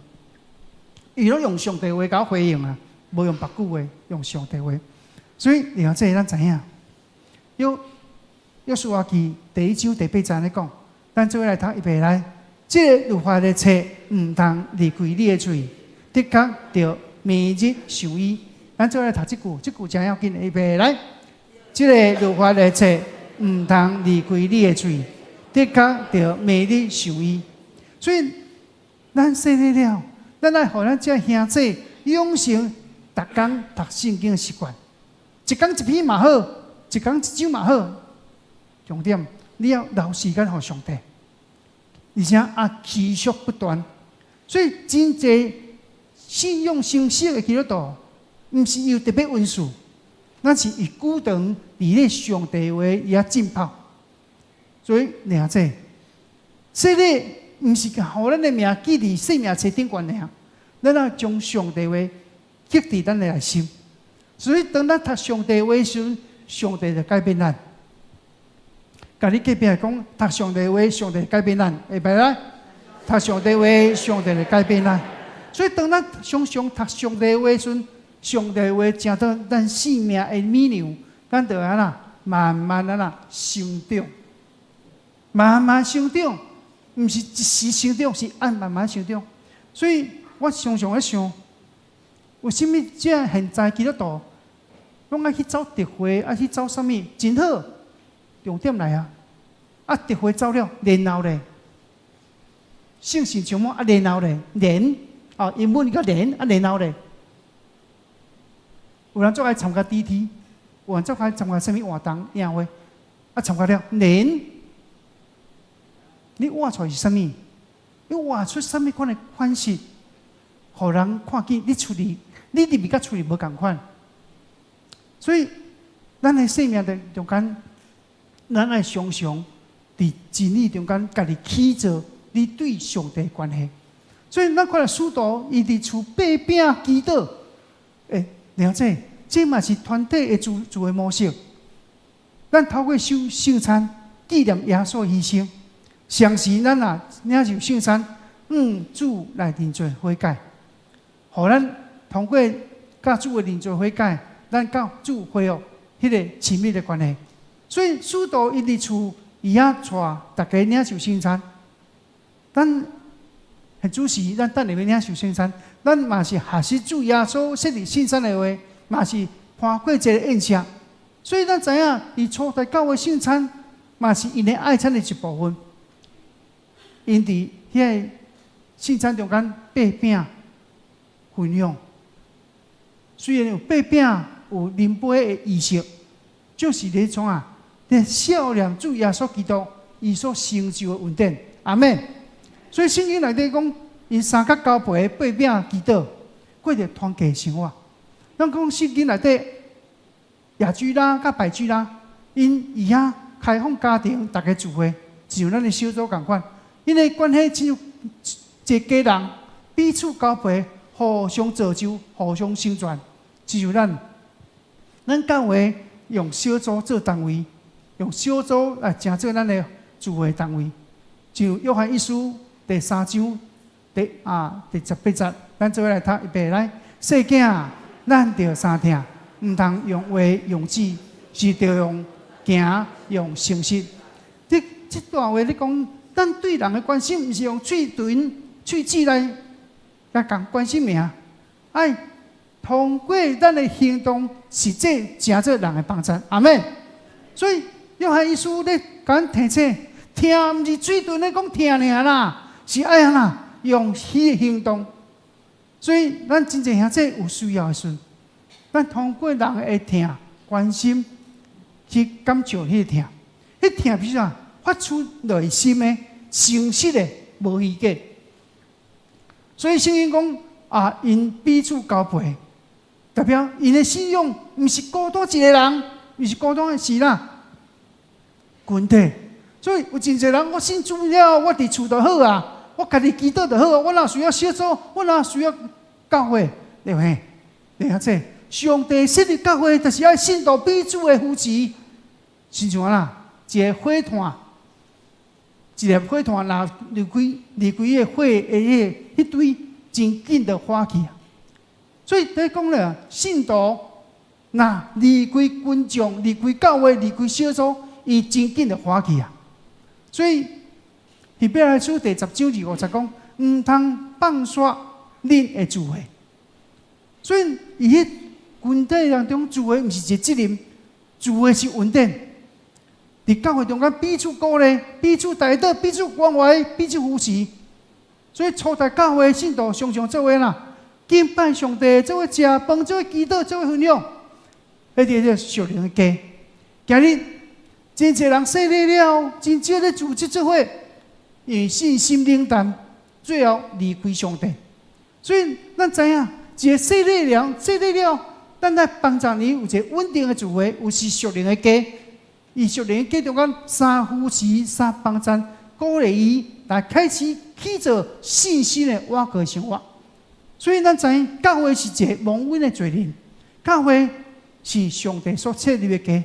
伊攏用上帝話共我回應啊，無用別句話，用上帝話。所以，了這咱知影，約書亞記第一章第八節咧講，咱做伙來讀，預備來，這个律法的冊毋通離開你的喙，的確著每日想伊。咱做伙來讀這句，這句誠要緊，預備來，這个律法的冊毋通離開你的喙，的確著每日想伊。所以，咱洗禮了，咱愛予咱這兄弟養成逐工讀聖經的習慣，一工一篇嘛好，一工一章嘛好。重點，你要留時間予上帝，而且啊持續不斷。所以真濟信仰成熟的基督徒，毋是有特別恩賜，咱是以久長佇咧上帝話伊遐浸泡。所以，領這，洗禮毋是予咱的名記佇生命冊頂懸爾，咱愛將上帝話刻佇咱的內心。所以，當咱讀上帝話時，上帝就改變咱。共你隔壁講，讀上帝話，上帝改變咱，會袂來？讀上帝話，上帝就改變咱。所以，當咱常常讀上帝話時，上帝話成做咱生命的米糧，咱就按怎慢慢按怎成長，慢慢成長，毋是一時成長，是按慢慢成長。所以我常常咧想，為啥物這現在基督徒攏愛去走特會，愛去走啥物？真好，重點來啊！啊，特會走了，然後咧，聖神充滿啊，然後咧，然哦，英文叫然啊，然後咧，有人足愛參加 DT，有人足愛參加啥物活動、宴會，啊，參加了，然你活出來是啥物？你活出啥物款的款式，予人看見你出去，你入去佮出去無仝款。所以，咱的生命的中間，咱愛常常佇真理中間，家己起造你對上帝的關係。所以，咱看使徒伊佇厝擘餅祈禱，欸，了解，這嘛是團體的聚會模式。咱透過守聖餐紀念耶穌犧牲，相時咱若領受聖餐，向主來認罪悔改，予咱通過佮主的認罪悔改，咱佮主恢復彼个親密的關係。所以使徒伊佇厝，伊遐帶大家領受聖餐。咱現主時，咱等下欲領受聖餐，咱嘛是學習主耶穌設立聖餐的話，嘛是攀過一个宴席。所以咱知影，佇初代教會聖餐，嘛是𪜶的愛餐的一部分。𪜶佇彼个聖餐中間擘餅分享，雖然有擘餅有啉杯的儀式，就是咧創啊，咧紀念主耶穌基督伊所成就的恩典。阿們。所以聖經內底講，𪜶三角交陪擘餅祈禱，過著團契生活。咱講聖經內底，亞居拉佮百基拉，𪜶伊遐開放家庭，逐家聚會，就像咱的小組仝款，𪜶的關係親像一家人，彼此交陪，互相造就，互相成全。就像咱，咱教會用小組做單位，用小組來成做咱的聚會單位。就約翰一書第三章第十八節，咱做伙來讀，預備來，細囝，咱著相疼，毋通用話用舌，是著用行用誠實。這段話咧講，咱對人的關心，毋是用喙唇、喙舌來共關心爾，愛通過咱的行動，實際成做人的幫助。阿們。所以約翰一書咧共咱提醒，疼毋是喙唇咧講疼爾啦，是愛按怎用彼个行動。所以咱真濟兄弟有需要的時陣，咱通過人的疼關心去感受彼个疼，彼疼是啥？發出內心的誠實的無虛假。所以聖經講啊，𪜶彼此交陪，代表𪜶的信仰毋是孤單一个人，毋是孤單的是啦，群體。所以有真濟人，我信主了，我佇厝就好啊，我家己祈禱就好啊，我哪需要小組，我哪需要教會，對袂？對啊，這上帝設立教會，就是愛信徒彼此的扶持，親像按怎，一个火炭，一粒火炭，若離開彼个火的彼堆，真緊就火去啊！所以佇講咧，信徒若離開群眾、離開教會、離開小組，伊真緊就火去啊！所以希伯來書第10章25節講，毋通放煞恁的聚會。所以伊彼群體當中聚會，毋是一個責任，聚會是恩典。佇教會中間彼此鼓勵、彼此代禱、彼此關懷、彼此扶持。所以初代教會信徒常常做伙啦，敬拜上帝，做伙食飯，做伙祈禱，做伙分享。彼個叫屬靈的家。今日真濟人洗禮了，真少咧組織做伙，因為信心冷淡，最後離開上帝。所以咱知影，一個洗禮了，洗禮了，咱來幫助你有一個穩定的聚會，有是屬靈的家。伊屬靈的家中間三扶持、三幫贊，鼓勵伊來開始去做信心的活過生活。所以咱知影教會是一個蒙恩的罪人，教會是上帝所設立的家。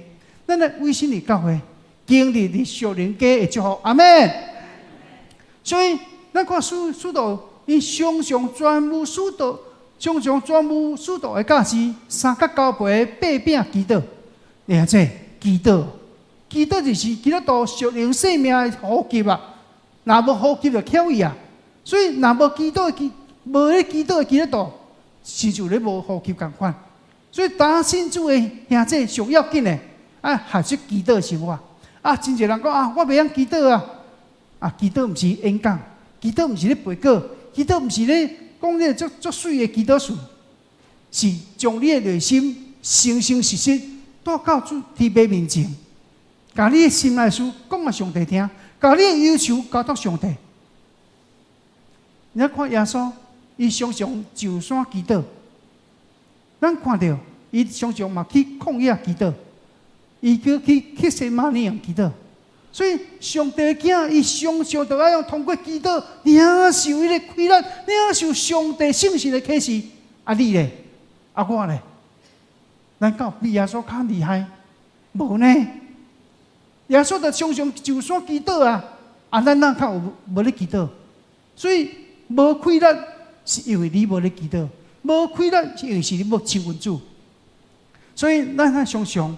咱來委身佇教會，經歷佇屬靈家的祝福。阿們。所以咱看使徒，伊常常全部使徒，常常全部使徒的教示，三角交陪擘餅祈禱，而且祈禱，祈禱就是基督徒屬靈生命的呼吸啊！若無呼吸就翹去啊！所以若無祈禱的，無咧祈禱的基督徒，是就咧無呼吸仝款。所以當信主的兄弟上要緊的，啊，學習祈禱生活。啊，真濟人講啊，我袂曉祈禱啊！啊，祈禱毋是演講，祈禱毋是咧背稿，祈禱毋是咧講咧足足媠的祈禱詞，是將你的內心誠誠實實帶到主天父面前，共你的心內事講予上帝聽，共你的憂愁交託上帝。你看耶穌，伊常常上山祈禱，咱看著伊常常嘛去曠野祈禱，伊閣去客西馬尼園祈禱。所以上帝的囝，伊常常都愛用通過祈禱領受彼个氣力，領受上帝聖神的啟示。啊，你咧？啊，我咧？咱敢有比耶穌較厲害？無呢？耶穌就常常上山祈禱啊！啊，咱哪較有無咧祈禱？所以無氣力是因為你無咧祈禱，無氣力是因為是你無親近主。所以咱愛常常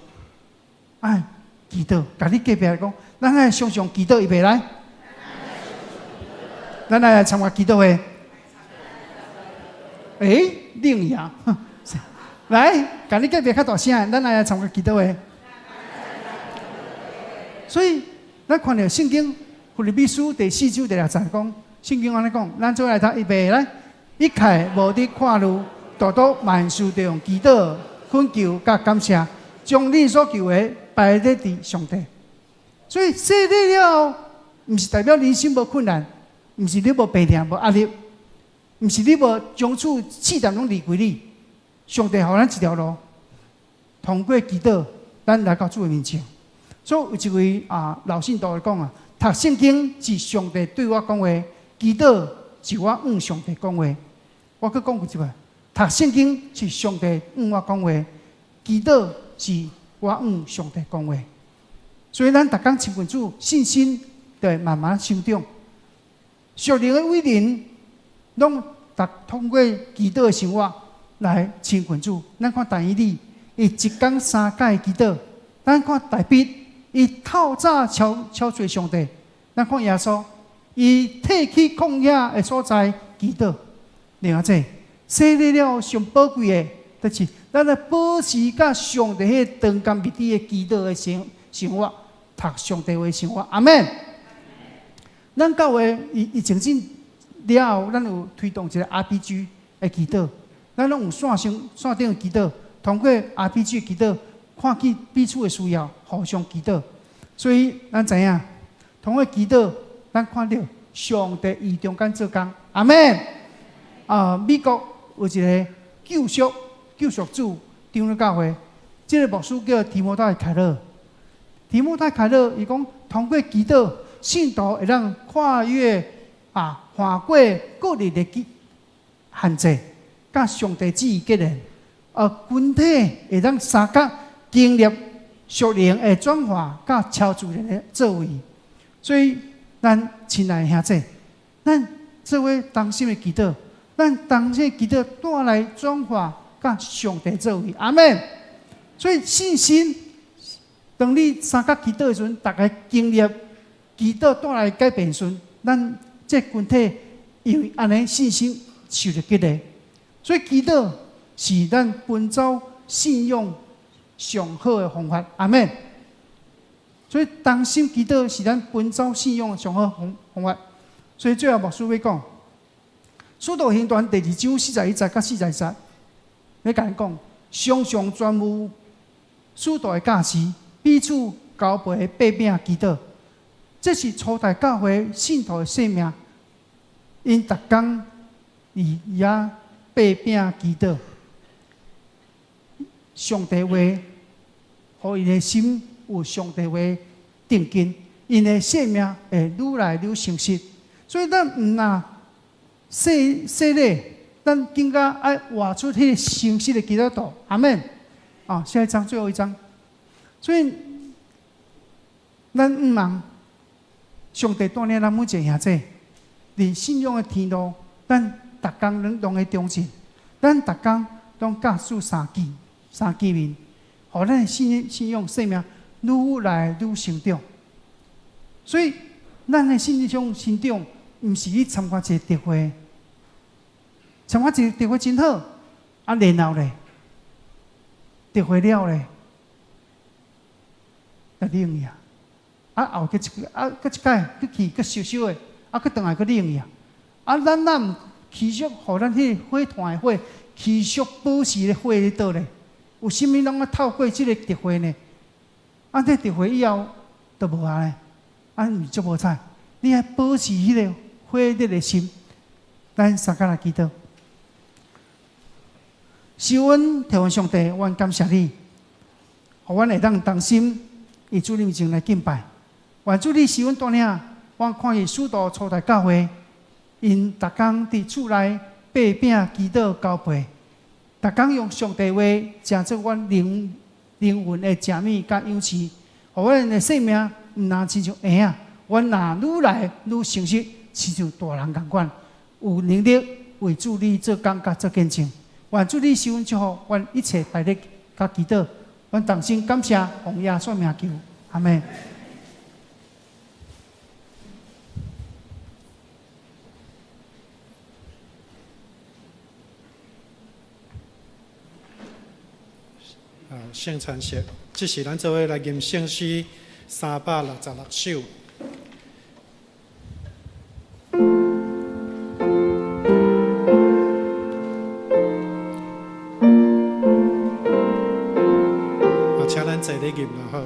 愛祈禱，共你隔壁講，咱愛常常祈禱，預備來。咱來參加祈禱會。欸，冷呀！來，共你隔壁較大聲，咱來參加祈禱會。所以，咱看著聖經腓立比書第4章第6節講，聖經按呢講，咱做來讀預備來，一概無得掛慮，獨獨萬事著用祈禱、懇求佮感謝，將恁所求的擺咧佇上帝。所以洗禮了後，毋是代表人生無困難，毋是你無病痛、無壓力，毋是你無從此試探攏離開你。上帝予咱一條路，通過祈禱，咱來到主的面前。所以有一位啊老信徒講啊，讀聖經是上帝對我講話，祈禱是我向上帝講話。我閣講過一擺，讀聖經是上帝向我講話，祈禱是我向上帝講話。所以咱逐工親近主，信心就會慢慢成長。屬靈的偉人，攏逐通過祈禱的生活來親近主。咱看但以理，伊一工三擺祈禱；咱看大衛，伊透早敲敲做上帝。咱看耶穌，伊退去曠野的所在祈禱。另外這洗禮了上寶貴的，就是咱來保持佮上帝彼个長甘密的祈禱的生活，讀上帝話生活。阿們。咱教會疫情進了後，咱有推動一個 RPG 的祈禱，咱攏有線上線頂的祈禱，通過 RPG 祈禱，看見彼此的需要，互相祈禱。所以咱知影，通過祈禱，咱看著上帝伊中間做工。阿們。啊，美國有一個救贖主長老教會，這個牧師叫提摩太凱勒。提摩太凱勒伊講，通過祈禱，信徒會當跨越啊，跨過個人的限制，佮上帝旨意結連。啊，群體會當相佮經歷屬靈的轉化，佮超自然的作為。所以，咱親愛的兄弟，咱做伙同心的祈禱，咱同心的祈禱帶來轉化，佮上帝作為。阿們。所以信心，當你相佮祈禱的時陣，逐家經歷祈禱帶來改變時陣，咱這群體因為按呢信心受著激勵，所以祈禱是咱奔走信仰上好的方法。阿們。所以同心祈禱是咱奔走信仰上好方法。所以最後牧師欲講，《使徒行傳》第二章41節佮42節，欲共咱講，常常專務使徒的教示，彼此交陪擘餅祈禱，這是初代教會信徒的生命。𪜶逐工佇遐擘餅祈禱，上帝話，予𪜶的心有上帝話定根，𪜶的生命會愈來愈誠實。所以咱毋若洗洗禮，咱更加愛活出彼個誠實的基督徒。阿們。啊，下一張，最後一張。所以咱毋茫上帝帶領咱每一個兄弟，佇信仰的天路，咱逐工攏攏會長進，咱逐工攏佮主相見相見面，予咱的信仰生命愈來愈成長。所以，咱的信仰成長，毋是去參加一個特會，參加一個特會真好，啊，然後咧，特會了咧，就冷去啊！啊，後閣一啊，閣一擺閣去閣燒燒的，啊，閣轉來閣冷去啊！啊，咱若毋持續，予咱彼個火團的火持續保持咧火佇佗咧？有啥物攏愛透過這个特會呢？啊，這特會以後就無啊咧，啊，毋是足無彩。你愛保持彼个火熱的心，咱相佮來祈禱。是阮天父上帝，阮感謝你，予阮會當同心佇主你面前來敬拜。願主你賜阮帶領，阮看見使徒初代教會，𪜶逐工佇厝內擘餅祈禱交陪，逐工用上帝話，成做阮靈魂的食物佮養飼，予阮的生命毋若親像嬰仔，阮若愈來愈誠實，親像大人仝款，有能力為主你做工佮做見證。願主你賜阮祝福，阮一切大力佮祈禱，阮同心感謝，奉耶穌名求，阿們。啊，聖餐式，這是咱做伙來吟聖詩366首。啊，請咱坐咧吟啦，好。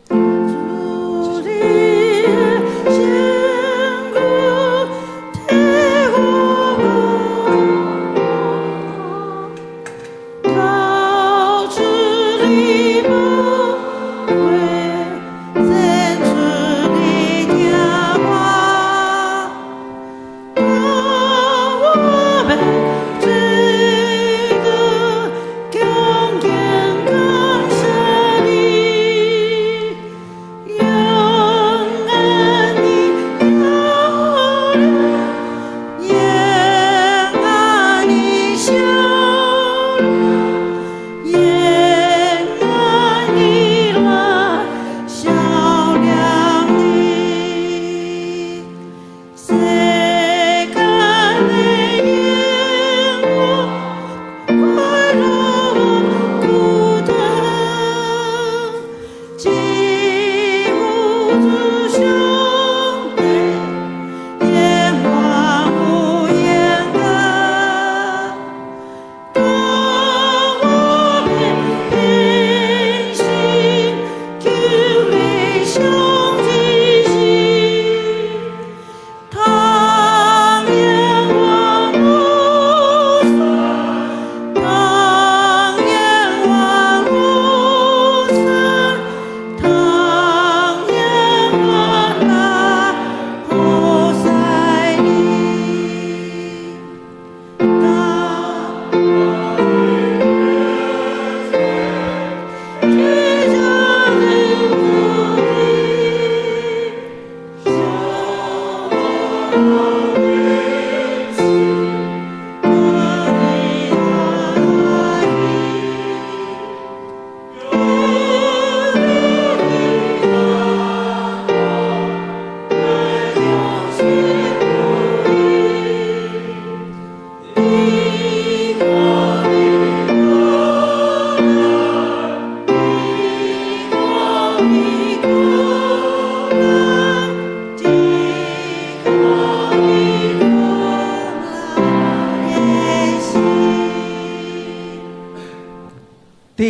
主你堅固替我保，導致你寶貴，真主你聽我，當我欲這個強健感謝你。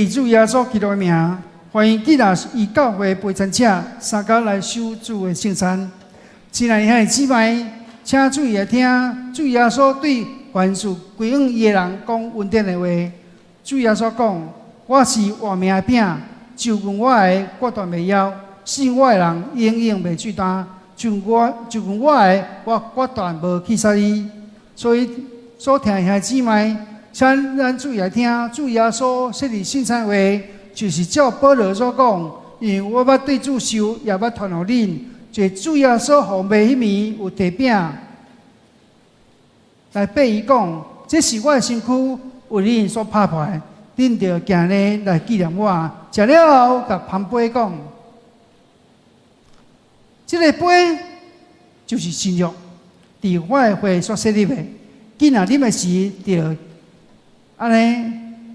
以主耶穌基督的名，歡迎今仔以教會陪餐者三工來守主的聖餐。親愛兄弟姊妹，請注意來聽，主耶穌對凡事歸向伊的人講恩典的話。主耶穌講：我是活命的餅，就近我的，決斷袂枵；信我的人，永遠袂喙乾。就近我的，我決斷無去殺伊。所以，所聽的兄弟姊妹，請咱注意來聽，主耶穌設立聖餐話，就是照保羅所講，因為我捌對主受，也捌傳予恁。就主耶穌予賣彼暝有提餅來擘伊講，這是我的身軀，為恁所拍破的，恁著行呢來紀念我。食了後，共捧杯講，這个杯就是新約，佇我的血所設立的。囝若啉的時，著按呢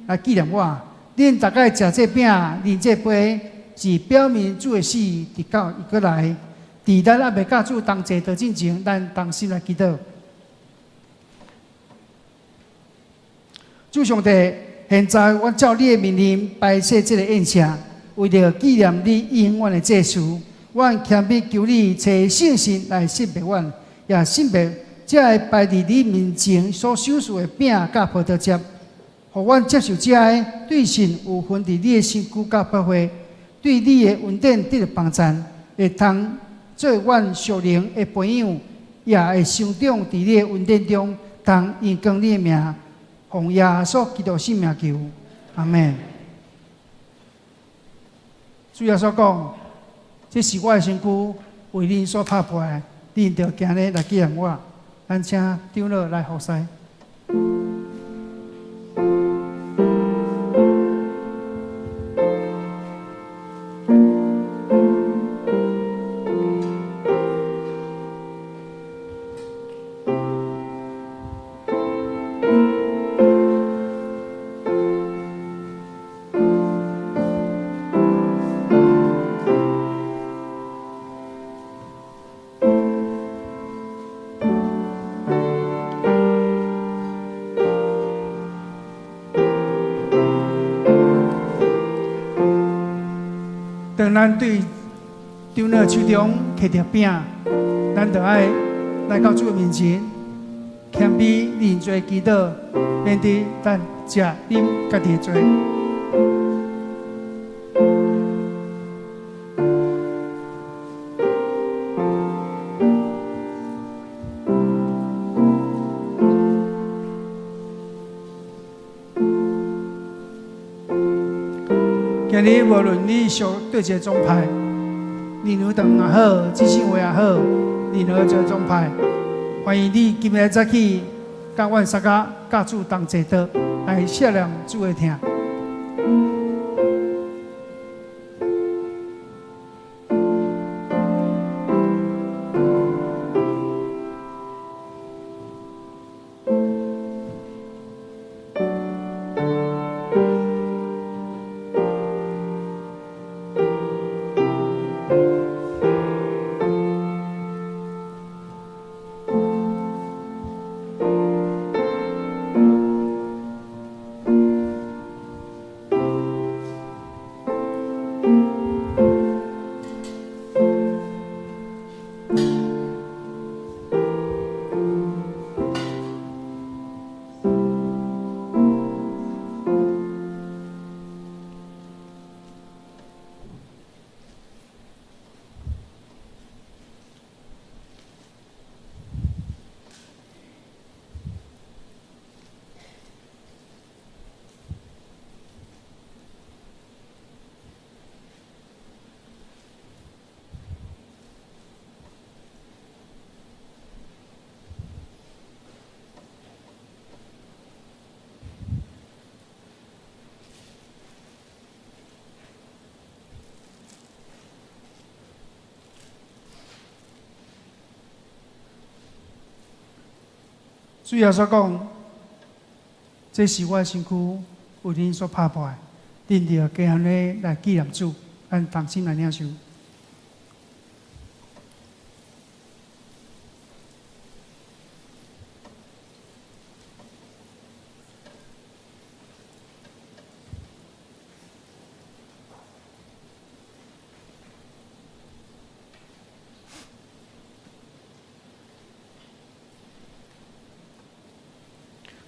來紀念我。恁逐擺食這餅、啉這杯，是表明主的死，直到伊閣來。佇咱猶未佮主同齊坐進前，咱同心來祈禱。主上帝，現在阮照你的命令擺設這个宴席，為著紀念你永遠的祭司，阮謙卑求你差聖神來聖別阮，也聖別這个擺佇你面前所賞賜的餅佮葡萄汁，予阮接受這个對神有份佇你的身軀佮寶血，對你的恩典得著幫贊，會通做阮屬靈的培養，也會成長佇你的恩典中，通榮光你的名，奉耶穌基督聖名求，阿們。主耶穌講：這是我的身軀，為恁所拍破的，恁著行呢來紀念我。咱請長老來服侍。當咱對長老手中提著餅，咱就愛來到主的面前，謙卑認罪祈禱，免得咱食啉家己的罪。今日無論你屬佗一个宗派，靈糧堂也好，浸信會也好，任何一个宗派，歡迎你今日早起，佮阮三个佮主同齊桌來赦免主的疼。主耶穌講：這是我的身軀，為恁所拍破的，恁著加按呢來紀念主，咱同心來領受。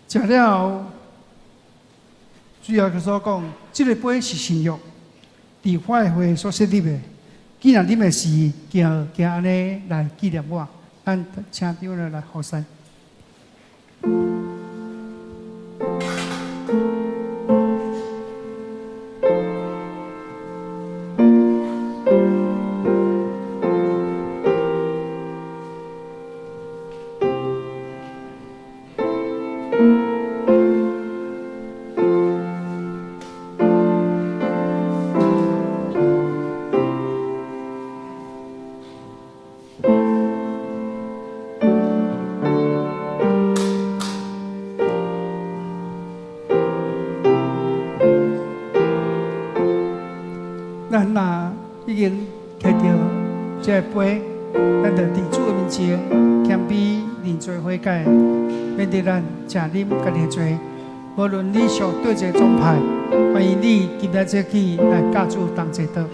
食了後，主耶穌講：這个杯是新約，佇我的血所設立的。既然啉的時，就行按呢來紀念我。咱請長老來服侍。咱若已經摕著這个杯，咱就佇主的面前謙卑認罪悔改，免得咱食啉家己的罪。無論你屬佗一个宗派，歡迎你今仔日起來佮主同齊禱。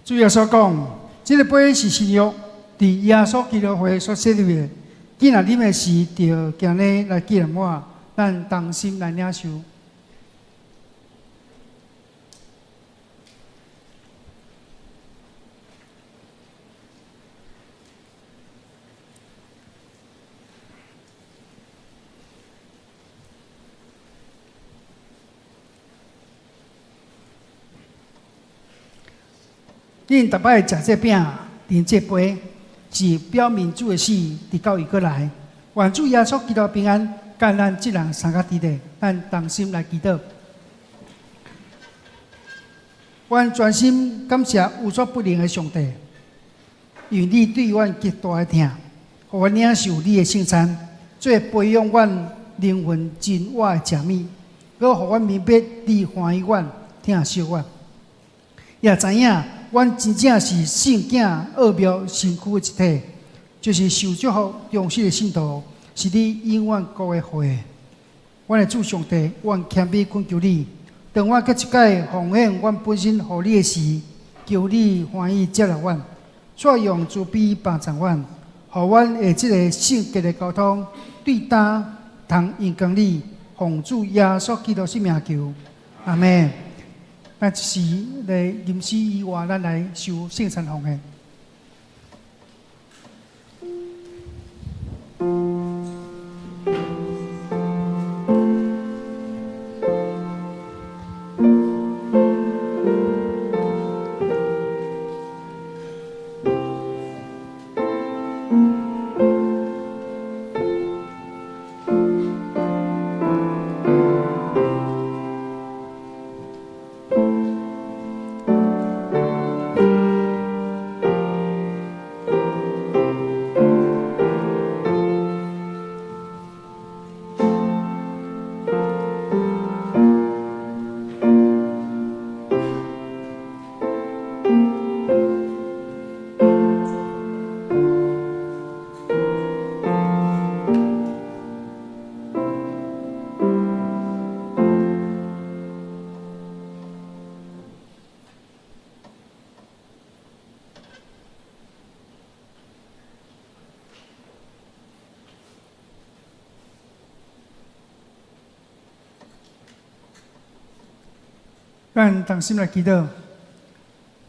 主耶穌講：這个杯是新約，佇耶穌基督血所設立的。既然啉的時，就行呢來紀念我。咱同心來領受。恁逐擺食這餅、啉這杯，是表明主的死，直到伊閣來。願主耶穌基督平安，佮咱這人三個弟弟，咱同心來祈禱。阮專心感謝無所不能的上帝，因為你對阮極大的疼，予阮領受你的聖餐，做培養阮靈魂真我的食物，閣予阮明白你歡喜阮、疼惜阮，也知影阮真正是聖囝奧妙身軀的一體，就是受祝福忠實的信徒，是你永遠顧的會。阮的主上帝，阮謙卑懇求你，當阮閣一擺奉獻阮本身予你的時，求你歡喜接納阮，煞用慈悲幫助阮，予阮的這个聖潔的交通，對擔通榮光你，奉主耶穌基督聖名求，阿們。咱這時來吟詩以外，咱來受聖餐奉獻。咱同心來祈禱，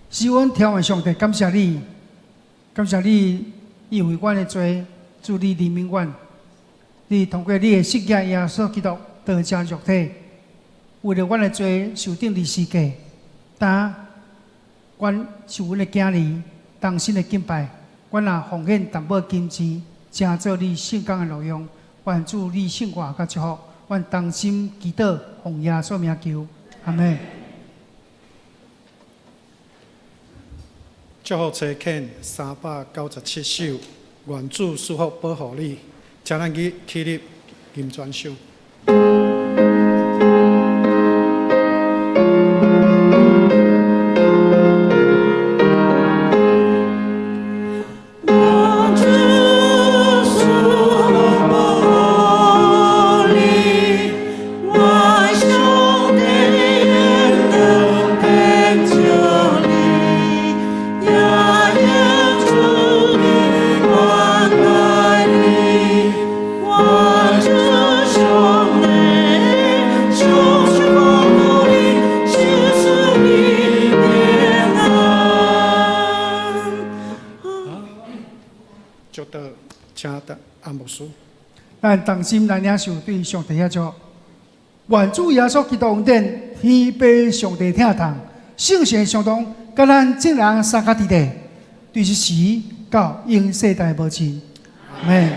是阮天父上帝，感謝你，感謝你，因為阮的罪，主你憐憫阮，你通過你的聖子耶穌基督道成肉體，為著阮的罪受釘十字架，擔阮受阮的囝兒同心的敬拜，阮若奉獻淡薄金錢，成做你聖工的路用，願主你聖愛佮祝福，阮同心祈禱，奉耶穌名求，阿們。祝福冊遣397首，願主賜福保護你，請咱去起立吟全首。咱同心來領受對上帝的祝福，願主耶穌基督恩典，天父上帝疼痛，聖神相同，佮咱眾人相佮佇咧，對這時到永世代無盡。阿們。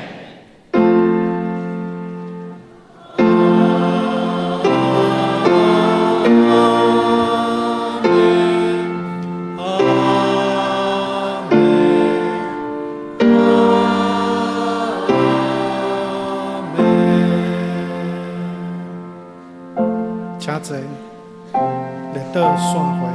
請坐，列倒散會。